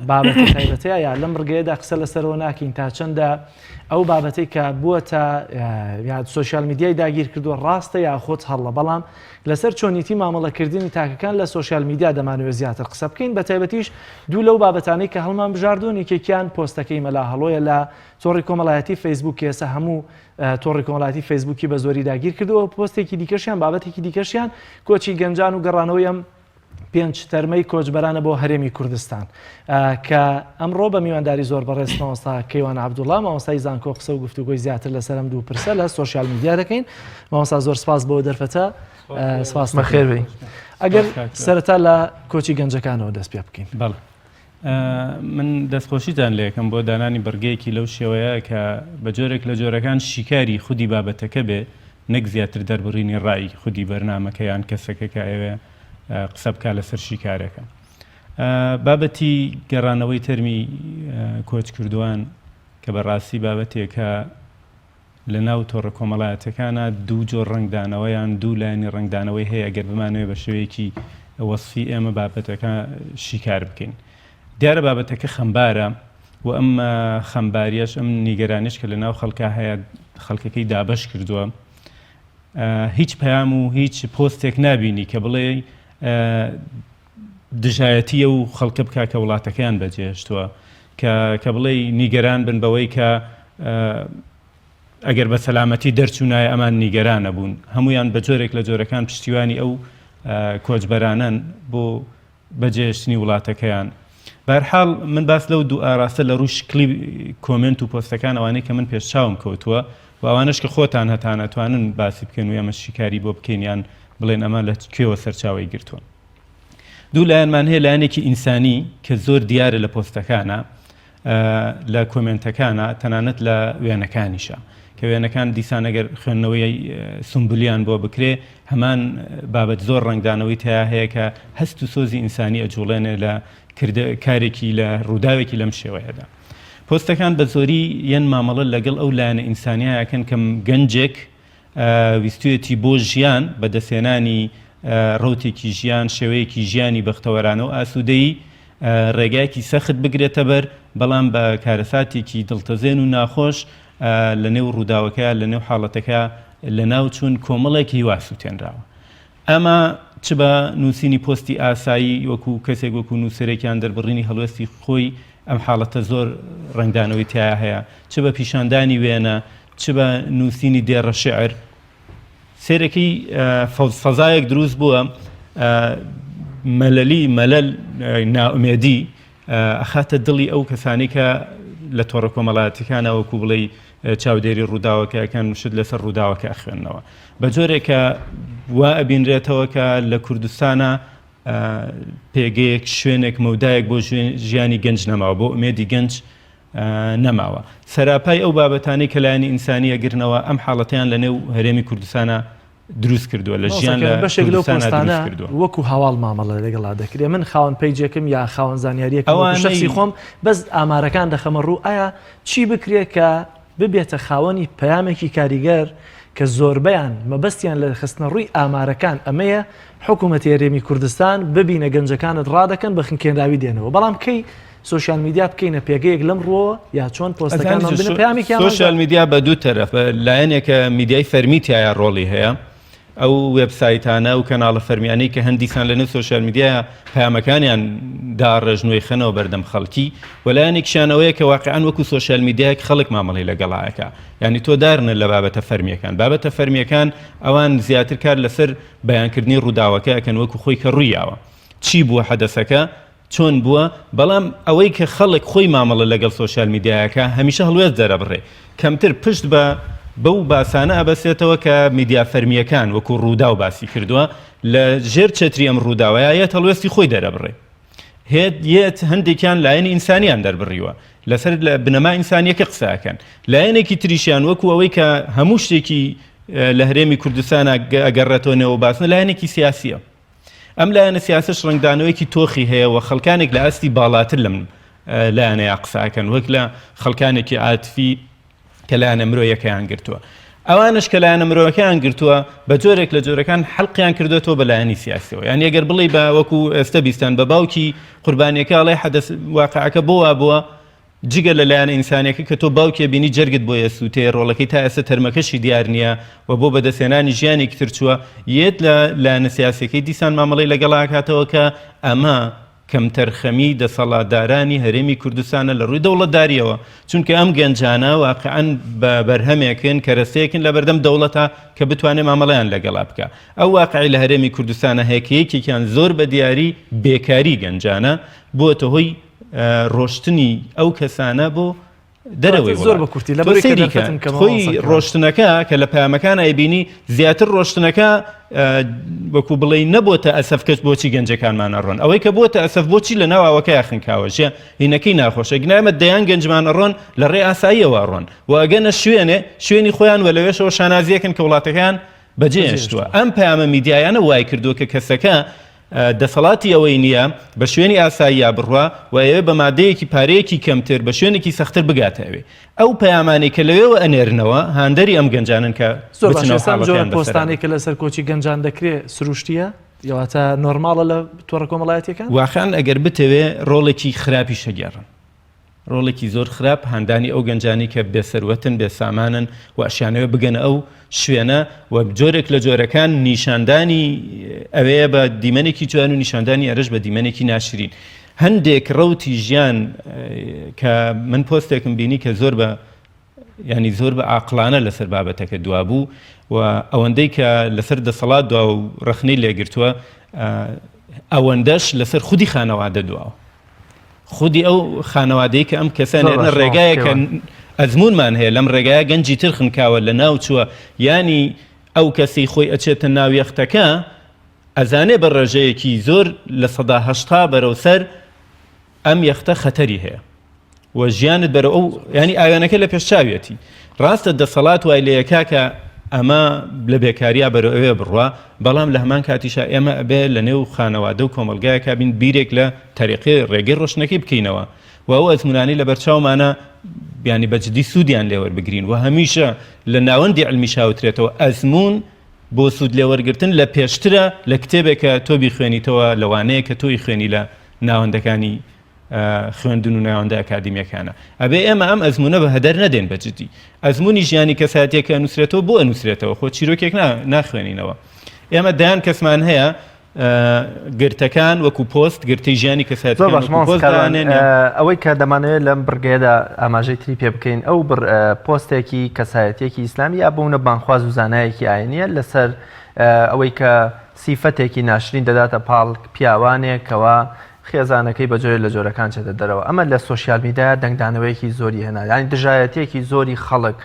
Speaker 2: بابەتە تایبەتەیە یا لەم ڕگەیەدا قسە لەسەرەوە ناکەین تا چەندە ئەو بابەتەی کە بووەتە یا سۆشیال میدیای داگیر کردووە ڕاستە یاخود هەڵە بەڵام لەسەر چۆنیتی مامەڵەکردنی تاکەکان لە سۆشیال میدیا دەمانەوێت زیاتر قسە بکەین بە تایبەتیش دوو لەو بابەتانەی کە هەڵمان بژاردوون یەکێکیان پۆستەکەی مەلا هەڵۆیە لە تۆڕی کۆمەڵایەتی فەیسبوک کە ئێستا هەموو تۆڕی کۆمەڵایەتی فەیسبوکی بە زۆری داگیر کردووە پۆستێکی دیکەشیان بابەتێکی دیکەشیان کۆچی گەنجان و گەڕانەوەی ئەم پێنج تەرمەی کۆچبەرانە بۆ هەرێمی کوردستان کە ئەمڕۆ بە میوانداری زۆر بەڕێز مامۆستا کەیوان عەبدوڵڵا مامۆستای زانکۆ قسە و گفتوگۆی زیاتر لەسەر ئەم دوو پرسە لە سۆشیال میدیا دەکەین مامۆستا زۆر سپاس بۆ دەرفەتە سپاس
Speaker 1: بەخێر بێی
Speaker 2: ئەگەر سەرەتا لە کۆچی گەنجەکانەوە دەست پێ بکەین
Speaker 6: بەڵێ من دەستخۆشیتان لێکەم بۆ دانانی بڕگەیەکی لەو شێوەیە کە بە جۆرێک لە جۆرەکان شیکاری خودی بابەتەکە بێ نەک زیاتر دەربڕینی ڕای خودی بەرنامەکە یان کەسەکە کە ئەوێ قسە بکا لەسەر شیکارەکە. بابەتی گەڕانەوەی تەرمی کۆچکردووان کە بەڕاستی بابەتێکە لە ناو تۆڕە کۆمەڵایەتەکانە دوو جۆر ڕەنگدانەوە یان دوو لایەنی ڕەنگدانەوەی هەیە گەر بمانەوێ بە شێوەیەکی وەسفی ئێمە بابەتەکە شیکار بکەین. دیارە بابەتەکە خەمبارە و ئەم خەمباریەش ئەم نیگەرانیش کە لە ناو خەڵکا هەیە خەڵکەکەی دابەش کردووە. هیچ پەیام و هیچ پۆستێک نابینی کە بڵێ دژایەتی ئەو خەڵکە بکا کە وڵاتەکەیان بەجێهێشتووە کە کە بڵێ نیگەران بن بەوەی کە ئەگەر بە سەلامەتی دەرچوونایە ئەمان نیگەرانە بوون هەمویان بە جۆرێک لە جۆرەکان پشتیوانی ئەو کۆچبەرانەن بۆ بەجێهێشتنی وڵاتەکەیان. بەهەرحاڵ من باس لەو دوو ئاراستە لە ڕووی شکلی کۆمێنت و پۆستەکان ئەوانەی کە من پێش چاوم کەوتووە و ئەوانەش کە خۆتان هەتان ئەتوانن باسی بکەن و ئێمە شیکاری بۆ بکەین یان بڵێن ئەمە لە کوێوە سەرچاوەی گرتووە. دوو لایەنمان هەیە لایەنێکی ئینسانی کە زۆر دیارە لە پۆستەکانە لە کۆمێنتەکانە تەنانەت لە وێنەکانیشە کە وێنەکان دیسان ئەگەر خوێندنەوەی سمبولیان بۆ بکرێ هەمان بابەت زۆر ڕەنگدانەوەی تیا هەیە کە هەست و سۆزی ئینسانی ئەجوڵێنێ لە کارێکی لە ڕووداوێکی لەم شێوەیەدا. پۆستەکان بە زۆری یەن مامەڵە لەگەڵ ئەو لایەنە ئینسانیایەکەن کە گەنجێک ویستویەتی بۆ ژیان، بەدەستهێنانی ڕەوتێکی ژیان، شێوەیەکی ژیانی بەختەوەرانە و ئاسوودەیی، ڕێگایەکی سەخت بگرێتەبەر، بەڵام بە کارەساتێکی دڵتەزێن و ناخۆش لەنێو ڕووداوەکە، لەنێو حاڵەتەکە لەناوچوون، کۆمەڵێک هیوا سووتێنراوە. ئەمە چ بە نووسینی پۆستی ئاسایی وەکو کەسێک وەکو نووسەرێک یان دەربڕینی هەڵوێستی خۆی ئەم حاڵەتە زۆر ڕەنگدانەوەی تیایا هەیە، چ بە پیشاندانی وێنە، چ بە نووسینی دێڕە شیعر. سەیرەکەی فەزایەک دروست بووە مەلەلی، مەلەل، نائومێدی ئەخاتە دڵی ئەو کەسانەی کە لە تۆڕە کۆمەڵایەتیەکانە وەکو بڵێی چاودێری ڕووداوەکە ئەکەن و شت لەسەر ڕووداوەکە ئەخوێننەوە بە جۆرێک کە وا ئەبینرێتەوە کە لە کوردستانە پێگەیەک شوێنێک مەودایەک بۆ ژیانی گەنج نەماوە بۆ ئومێدی گەنج نەماوە سەراپای ئەو بابەتانەی کە لایەنی ئینسانی ئەگرنەوە ئەم حاڵەتیان لە نێو هەرێمی کوردستانە دروست کردووە لە ژیان لە
Speaker 2: بەشێک لەو پۆستانە وەکو هەواڵ مامەڵە لەگەڵا دەکرێت من خاوەن page ێکم یا خاوەن زانیاریەکەم ئەوە شخصی خۆم بەس ئامارەکان دەخەمە ڕوو ئایا چی بکرێت کە ببێتە خاوەنی پەیامێکی کاریگەر کە زۆربەیان مەبەستیان لە خستنە ڕووی ئامارەکان ئەمەیە حکوومەتی هەرێمی کوردستان ببینە گەنجەکانت ڕادەکەن بە خنکێنراوی دێنەوە بەڵام کەی social media بکەینە پێگەیەک لەم ڕووەوە یا چۆن پۆستەکانمان بنە پەیامێکیان
Speaker 6: social media بە دوو تەرەف لایەنێکە میدیای فەرمی تایە ڕۆڵی هەیە ئەو وێبسایتانە و کەناڵە فەرمیانەی کە هەندیسان لەنێو social media پەیامەکانیان داڕێژن و ئەیخەنەوە بەردەم خەڵکی و لایەنێکیشیان ئەوەیە کە واقعا وەکو social media یەک خەڵک مامەڵەی لەگەڵا ئەکا یانی تۆ دارنە لە بابەتە فەرمیەکان بابەتە فەرمیەکان ئەوان زیاتر کار لەسەر بەیانکردنی ڕووداوەکە ئەکەن وەکو خۆی کە ڕوویاوە چی بووە حەدەسەکە چۆن بووە، بەڵام ئەوەی کە خەڵک خۆی مامەڵە لەگەڵ social media یەکە هەمیشە هەڵوێست دەرەبڕێ کەمتر پشت بە بەو باسانە ئەبەسێتەوە کە میدیا فەرمییەکان وەکو ڕووداو باسی کردووە لە ژێر چەتری ئەم ڕووداوەیە یەت هەڵوێستی خۆی دەرەبڕێ هێت یەت هەندێکیان لایەنی ئینسانیان دەربڕیوە لەسەر لە بنەما ئینسانیەکە قسە ئەکەن لایەنێکی تریشیان وەکو ئەوەی کە هەموو شتێکی لە هەرێمی کوردستان ئەگەڕێتەوە نێوە باسنە لایەنێکی سیاسیە ئەم لایەنە سیاسەش ڕەنگدانەوەیەکی تۆخی هەیە و خەڵکانێک لە ئاستی باڵاتر لەم لایەنەیە قسە ئەکەن وەک لە خەڵکانێکی عاتفی کە لایەنە مرۆیەکەیان گرتووە. ئەوانش کە لایەنە مرۆیەکەیان گرتووە بە جۆرێک لە جۆرەکان حەلقیان کردوێتەوە بە لایەنی سیاسیەوە یان ئەگەر بڵێ بە وەکو ئێستا بیستان بە باوکی قوربانیەکە ئەڵێ حەدەس واقعەکە بۆ وا بووە جگە لە لایەنە ئینسانیەکە کە تۆ باوکێ بینی جەرگت بۆی ئەسوتێ ڕۆڵەکەی تا ئێستا تەرمەکەشی دیار نیە و بۆ بەدەستهێنانی ژیانێکی تر چووە یەت لە لایەنە سیاسیەکەی دیسان مامەڵەی لەگەڵا ئەکاتەوە کە ئەمە کەمتەرخەمی دەسەڵاتدارانی هەرێمی کوردستانە لە ڕووی دەوڵەتداریەوە چونکە ئەم گەنجانە واقعا بە بەرهەمێکن کەرەسەیەکن لە بەردەم دەوڵەتە کە بتوانێت مامەڵەیان لەگەڵا بکە ئەو واقعی لە هەرێمی کوردستانە هەیە کە یەکێکیان زۆر بە دیاری بێکاری گەنجانە بووەتە هۆی ڕۆشتنی ئەو کەسانە بۆ دەرەوەی
Speaker 2: زۆر بە کورتی لە سەیری کە
Speaker 6: خۆی ڕۆشتنەکە کە لە پەیامەکان ئەیبینی زیاتر ڕۆشتنەکە وەکو بڵێ نەبۆتە ئەسەف کەس بۆچی گەنجەکانمان ئەڕۆن ئەوەی کە بۆتە ئەسەف بۆچی لە ناو ئاوەکەی خنکاوە ژە هینەکەی ناخۆشە گنامە دەیان گەنجمان ئەڕۆن لە ڕێ ئاساییەوە ئەڕۆن و ئەگەنە شوێنێ شوێنی خۆیان و لەوێشەوە شانازیەکەن کە وڵاتەکەیان بەجێهێشتووە ئەم پەیامە میدیایانە وای کردووە کە کەسەکە دەسەڵاتی ئەوەی نییە بە شوێنی ئاساییا بڕوا و ئەیەوێ بە مادەیەکی پارەیەکی کەمتر بە شوێنێکی سەختر بگاتە ئەوێ. ئەو پەیامانەی کە لەوێوە ئەنێرنەوە هاندەری ئەم گەنجانەن کە
Speaker 2: زۆر باشە
Speaker 6: بچنەوە
Speaker 2: ئێستا ئەم جۆرە
Speaker 6: حاڵەتیان بەسەرا
Speaker 2: پۆستانەی کە لەسەر کۆچی گەنجان دەکرێ سروشتییە؟ واتە نۆرماڵە لە تۆڕە کۆمەڵایەتییەکان؟
Speaker 6: واقیعەن ئەگەر بتەوێ ڕۆڵێکی خراپیش ئەگێڕن. ڕۆڵێکی زۆر خراپ هاندانی ئەو گەنجانەی کە بێ سەروەتن، بێ سامانن و ئەشیانەوێ بگەنە ئەو شوێنە و جۆرێک لە جۆرەکان نیشاندانی ئەوەیە بە دیمەنێکی جوان و نیشاندانی ئەرش بە دیمەنێکی ناشرین. هەندێک ڕەوتی ژیان کە من پۆستێکم بینی کە زۆر بە ینی زۆر بە عاقڵانە لەسەر بابەتەکە دوابوو و ئەوەندەی کە لەسەر دەسەڵات دوا و ڕەخنەی لێگرتووە ئەوەندەش لەسەر خودی خانەوادە دواوە. خودی ئەو خانەوادەی کە ئەم کەسە نێرنە ڕێگایەکە ئەزمونمان هەیە لەم ڕێگایە گەنجی تر خنکاوە لە ناو چووە ینی ئەو کەسی خۆی ئەچێتە ناو یەختەکە ئەزانێ بە ڕێژەیەکی زۆر 80% بەرەو سەر ئەم یەختە خەتەری هەیە و ژیانت بەرەو ئەو ینی ئاوێنەکە لە پێش چاویەتی ڕاستە دەسەڵات وای لە یەکا کە ئەمە لە بێکاریا بەرەو ئەوێ بڕوا بەڵام لە هەمان کاتیشا ئێمە ئەبێ لە نێو خانەوادە و کۆمەڵگایەکا بین بیرێک لە تەریقی ڕێگەی ڕۆشتنەکەی بکەینەوە و ئەو ئەزموونانەی لەبەرچاومانە بیانی بە جدی سوودیان لێوەربگرین و هەمیشە لە ناوەندی علمیش هاوترێتەوە ئەزموون بۆ سوود لێوەرگرتن لە پێشترە لە کتێبێک کە تۆ بیخوێنیتەوە لەوانەیە کە تۆی خوێنی لە ناوەندەکانی خوێندن و ناوەندە ئەکادیمیەکانە ئەبێ ئێمە ئەم ئەزمونە بە هەدەر نەدەین بە جدی ئەزمونی ژیانی کەساتێکە نووسرێتەوە بۆ ئەنووسرێتەوە خۆ چیرۆکێک ناخوێنینەوە ئێمە دەیان کەسمان هەیە گرتەکان وەکو پۆست گرتەی ژیانی کەسایەتیەکان
Speaker 1: زۆر باش
Speaker 6: وەکو
Speaker 1: مامۆستا
Speaker 6: پۆست
Speaker 1: کاروان
Speaker 6: دانێن یان
Speaker 1: ئەوەی کە دەمانەوێت لەم بڕگەیەدا ئاماژەی تری پێ بکەین ئەو بڕ پۆستێکی کەسایەتیەکی ئیسلامی یا بوونە بانگخواز و زانایەکی ئاینیە لەسەر ئەوەی کە سیفەتێکی ناشرین دەداتە پاڵ پیاوانێک کەوا خێزانەکەی بە جۆرێ لە جۆرەکان چێتە دەرەوە ئەمە لە سۆشیال میدیا دەنگدانەوەیەکی زۆری هێنا یانی دژایەتیەکی زۆری خەڵک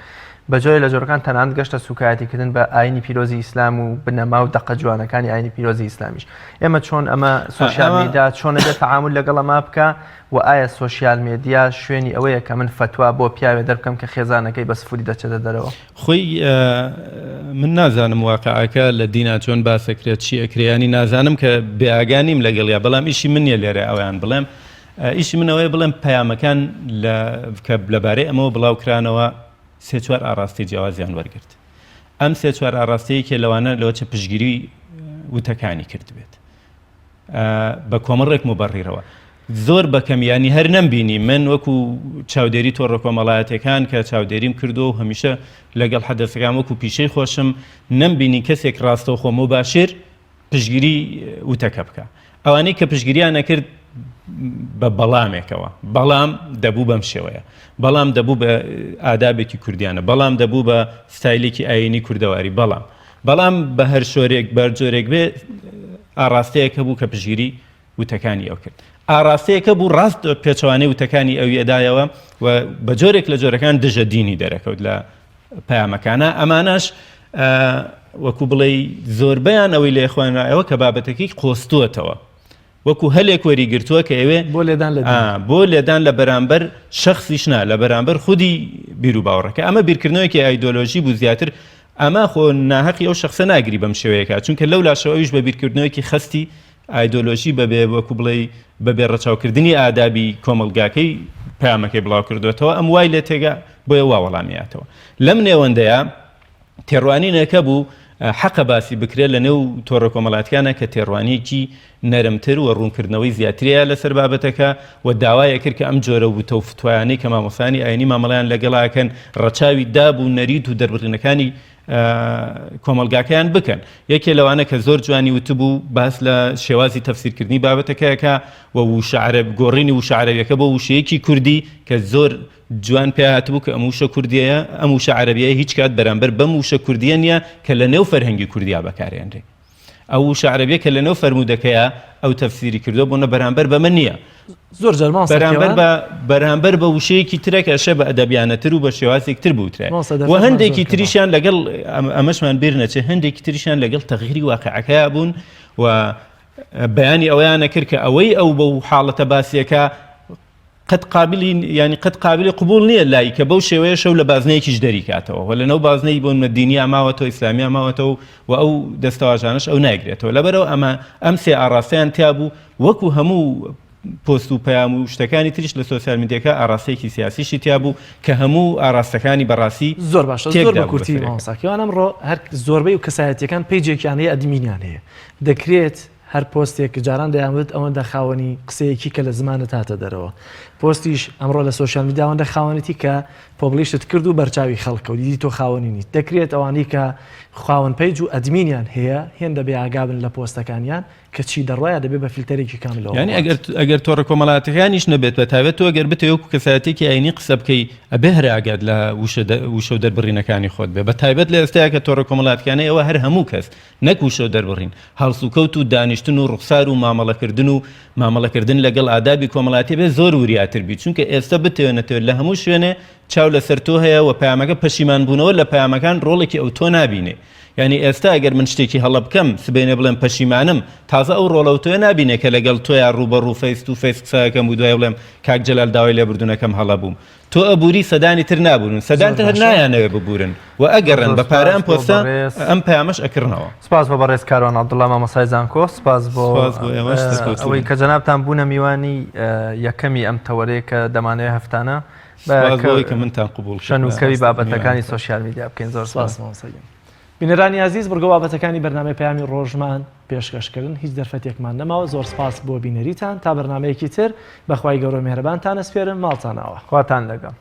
Speaker 1: بە جۆرێ لە جۆرەکان تەنانەت گەشتە سوکایەتیکردن بە ئاینی پیرۆزی ئیسلام و بنەما و دەقە جوانەکانی ئاینی پیرۆزی ئیسلامیش ئێمە چۆن ئەمە سۆشیال میدیا چۆن ئەبێت تەعامول لەگەڵ ئەمە بکا و ئایا سۆشیال میدیا شوێنی ئەوەیە کە من فەتوا بۆ پیاوێ دەربکەم کە خێزانەکەی بە سفوری دەچێتە دەرەوە؟
Speaker 6: خۆی من نازانم واقعەکە لە دینا چۆن باسەکرێت چی ئەکرێ ینی نازانم کە بێ ئاگا نیم لەگەڵیا بەڵام ئیشی من نیە لێرە ئەویان بڵێم ئیشی من ئەوەیە بڵێم پەیامەکان لە کە لەبارەی ئەمەوە بڵاو کرانەوە سێ چوار ئاڕاستەی جیاوازیان وەرگرت ئەم سێ چوار ئاڕاستەیەکێ لەوانە لەوە چە پشگیری وتەکانی کردبێت بە کۆمەڵێک موبەڕیرەوە زۆر بەکەم ینی هەر نەمبینی من وەکو چاودێری تۆڕە کۆمەڵایەتەکان کە چاودێریم کردو و هەمیشە لەگەڵ حەدەسەکان وەکو پیشەی خۆشم نەمبینی کەسێک ڕاستەوخۆ موباشر پشگیری وتەکە بکە ئەوانەی کە پشگیریان نەکرد بە بەڵامێکەوە بەڵام دەبوو بەم شێوەیە بەڵام دەبوو بە ئادابێکی کوردیانە بەڵام دەبوو بە ستایلێکی ئاینی کوردەواری بەڵام بەڵام بە هەر شۆرێک بەر جۆرێک بێ ئاڕاستەیەک هەبوو کە پشگیری وتەکانی ئەو کرد. ئاڕاستەیەک هەبوو ڕاست پێچەوانەی وتەکانی ئەوی ئەدایەوە و بە جۆرێک لە جۆرەکان دژە دینی دەرەکەوت لە پەیامەکانە ئەمانەش وەکو بڵێ زۆربەیان ئەوەی لێ خوێنرایەوە کە بابەتەکەی قۆستووەتەوە وەکو هەلێک وەری گرتووە کە ئەوێ
Speaker 2: بۆ لێدان لە دین.
Speaker 6: بۆ لێدان لە بەرامبەر شەخسیش نا لە بەرامبەر خودی بیروباوەڕەکە ئەمە بیرکردنەوەیەکی ئایدۆلۆژی بوو زیاتر ئەمە خۆ ناهەقی ئەو شەخسە ناگری بەم شێوەیەکە چونکە لەو لاشەوە ئەویش بە بیرکردنەوەیەکی خەستی ئایدۆلۆژی بەبێ وەکو بڵێی بەبێ ڕەچاوکردنی ئادابی کۆمەڵگاکەی پەیامەکەی بڵاو کردوێتەوە ئەم وای لێ تێگا بۆیە وا وەڵامیاتەوە لەم نێوەندەیە تێڕوانینێکە بوو حەقە باسی بکرێت لە نێو تۆڕە کۆمەڵاتیانە کە تێڕوانیەکی نەرمتر و ڕوونکردنەوەی زیاتریە لەسەر بابەتەکە و داوایە کرد کە ئەم جۆرە وتە و فتوایانەی کە مامۆستایانی ئاینی مامەڵەیان لەگەڵاکەن ڕەچاوی داب و نەریت و دەربڕینەکانی کۆمەڵگاکەیان بکەن یەکێ لەوانە کە زۆر جوانی وتبوو باس لە شێوازی تەفسیرکردنی بابەتەکەیەکە و وشە عەرەب گۆڕینی وشە عەرەبیەکە بۆ وشەیەکی کوردی کە زۆر جوان پێ هاتبوو کە ئەم وشە کوردیەیە ئەم وشە عەرەبیە هیچ کات بەرامبەر بەم وشە کوردیە نییە کە لە نێو فەرهەنگی کوردیا بەکارێنرێ ئەو وشە عەرەبیە کە لە نێو فەرموودەکەیە ئەو تەفسیری کردووە بۆ نە بەرامبەر بەمە نییە
Speaker 2: زۆر جار مامۆستا
Speaker 6: بەرامبەر
Speaker 2: کێوان
Speaker 6: بە بەرامبەر بە وشەیەکی ترە کە ئەشێ بە ئەدەبیانەتر و بە شێوازێک تر بوترێ
Speaker 2: مامۆستا
Speaker 6: و
Speaker 2: دەرفەتمان زۆر
Speaker 6: هەندێکی
Speaker 2: کەمە.
Speaker 6: تریشیان لەگەڵ ئەم- ئەمەشمان بیر نەچێ هەندێکی تریشیان لەگەڵ تەغیری واقعەکەیا بوون و بەیانی ئەوەیانە کرد کە ئەوەی ئەو بەو حاڵەتە باسیەکە قەت قابلی یانی قەت قابلی قبوڵ نییە لای کە بەو شێوەیە شەو لە بازنەیەکیش دەریکاتەوە و لەنەو بازنەی بۆ نمە دینیا ماوەتەوە ئیسلامیا ماوەتەوە و ئەو دەستەواژانەش ئەو نایگرێتەوە لەبەرەوە ئەمە ئەم سێ ئاڕاستەیان تیا بوو وەکو هەموو پۆست و پەیام و شتەکانی تریش لە سۆسیال میدیاکە ئاڕاستەیەکی سیاسیشی تیا بوو کە هەموو ئاڕاستەکانی بەڕاستی
Speaker 2: زۆر باشە
Speaker 6: تێک
Speaker 2: زۆر بە
Speaker 6: دابوو
Speaker 2: کورتی
Speaker 6: بەسەرێکا.
Speaker 2: مامۆستا کێوان ئەمڕۆ هەر زۆربەی و کەسایەتیەکان پەیجێکیان هەیە ئەدمینیان هەیە دەکرێت هەر پۆستێک جاران دەیانوت ئەوەندە خاوەنی قسەیەکی کە لە زمانت هاتە دەرەوە. پۆستیش ئەمڕۆ لە سۆشیال میدیا ئەوەندە خاوەنێتی کە publish ت کرد و بەرچاوی خەڵکە و دیدی تۆ خاوەنی نیت دەکرێت ئەوانەی کە خاوەن page و admin یان هەیە هێندە بێ ئاگابن لە پۆستەکانیان کە چی دەڕوا یا دەبێت بە فلتەرێکی کاملەوە
Speaker 6: یانی
Speaker 2: بڕوات.
Speaker 6: ئەگەر ئەگەر تۆڕە کۆمەڵایەتەکانیش نەبێت بە تایبەت تۆ ئەگەر بتەوێ وەکو کەسایەتیەکی ئاینی قسە بکەی ئەبێ هەر ئاگات لە وشە وشە و دەربڕینەکانی خۆت بێ بە تایبەت لە ئێستایا کە تۆڕە کۆمەڵاتیانەی ئەوە هەر هەموو کەس نەک وشە و دەربڕین هەڵسوکەوت و دانیشتن و ڕوخسار و مامەڵەکردن و مامەڵەکردن لەگەڵ ئادابی کۆمەڵایەتی بێ زۆر وریاتر بی چونکە ئێستا بتەوێ نەتەوێت لە هەموو شوێنێ چاو لەسەر تۆ هەیە و پەیامەکە پەشیمان بوونەوە لە پەیامەکان ڕۆڵێکی ئەوتۆ نابینێ یانی ئێستا ئەگەر من شتێکی هەڵە بکەم سبەینێ بڵێم پەشیمانم تازە ئەو ڕۆڵە ئەوتۆیە نابینێ کە لەگەڵ تۆیا ڕووبەڕوو face to face قسە ئەکەم و دوای بڵێم کاک جەلال داوای لێبوردن ئەکەم هەڵە بووم تۆ ئەبوری سەدانی تر نابورن سەدان
Speaker 1: زۆر
Speaker 6: تر هەر
Speaker 1: باشە.
Speaker 6: نایانەوێ ببورن و ئەگەڕێن
Speaker 1: زۆر
Speaker 6: بە پارە
Speaker 1: سپاس
Speaker 6: ئەم
Speaker 1: بۆ
Speaker 6: پۆستە
Speaker 1: بەڕێز.
Speaker 6: ئەم پەیامەش ئەکڕنەوە.
Speaker 1: سپاس بۆ بەڕێز کاروان عەبدوڵا مامۆستای زانکۆ سپاس بۆ
Speaker 6: سپاس بۆ ئێوەش سەرکەوتوو
Speaker 1: ئەوەی
Speaker 6: بن.
Speaker 1: کە جەنابتان بوونە میوانی یەکەمی ئەم تەوەرەیە کە دەمانەوێ هەفتانە بە
Speaker 6: سپاس بۆ ئەوەی کە منتان قبوڵ کرد
Speaker 1: شەن و
Speaker 6: لە
Speaker 1: کەوی
Speaker 6: ئاست
Speaker 1: بابەتەکانی
Speaker 6: میوانتان.
Speaker 1: سۆشیال میدیا بکەین زۆر
Speaker 2: سپاس
Speaker 1: سپاس.
Speaker 2: مامۆستا گیان. بینەرانی ئازیز بڕگە بابەتەکانی بەرنامەی پەیامی ڕۆژمان پێشکەش کردن هیچ دەرفەتێکمان نەماوە زۆر سپاس بۆ بینەریتان تا بەرنامەیەکی تر بەخوای گەورە میهرەبانتان ئەسپێرم ماڵتان ئاوا.
Speaker 1: خواتان لەگەڵ.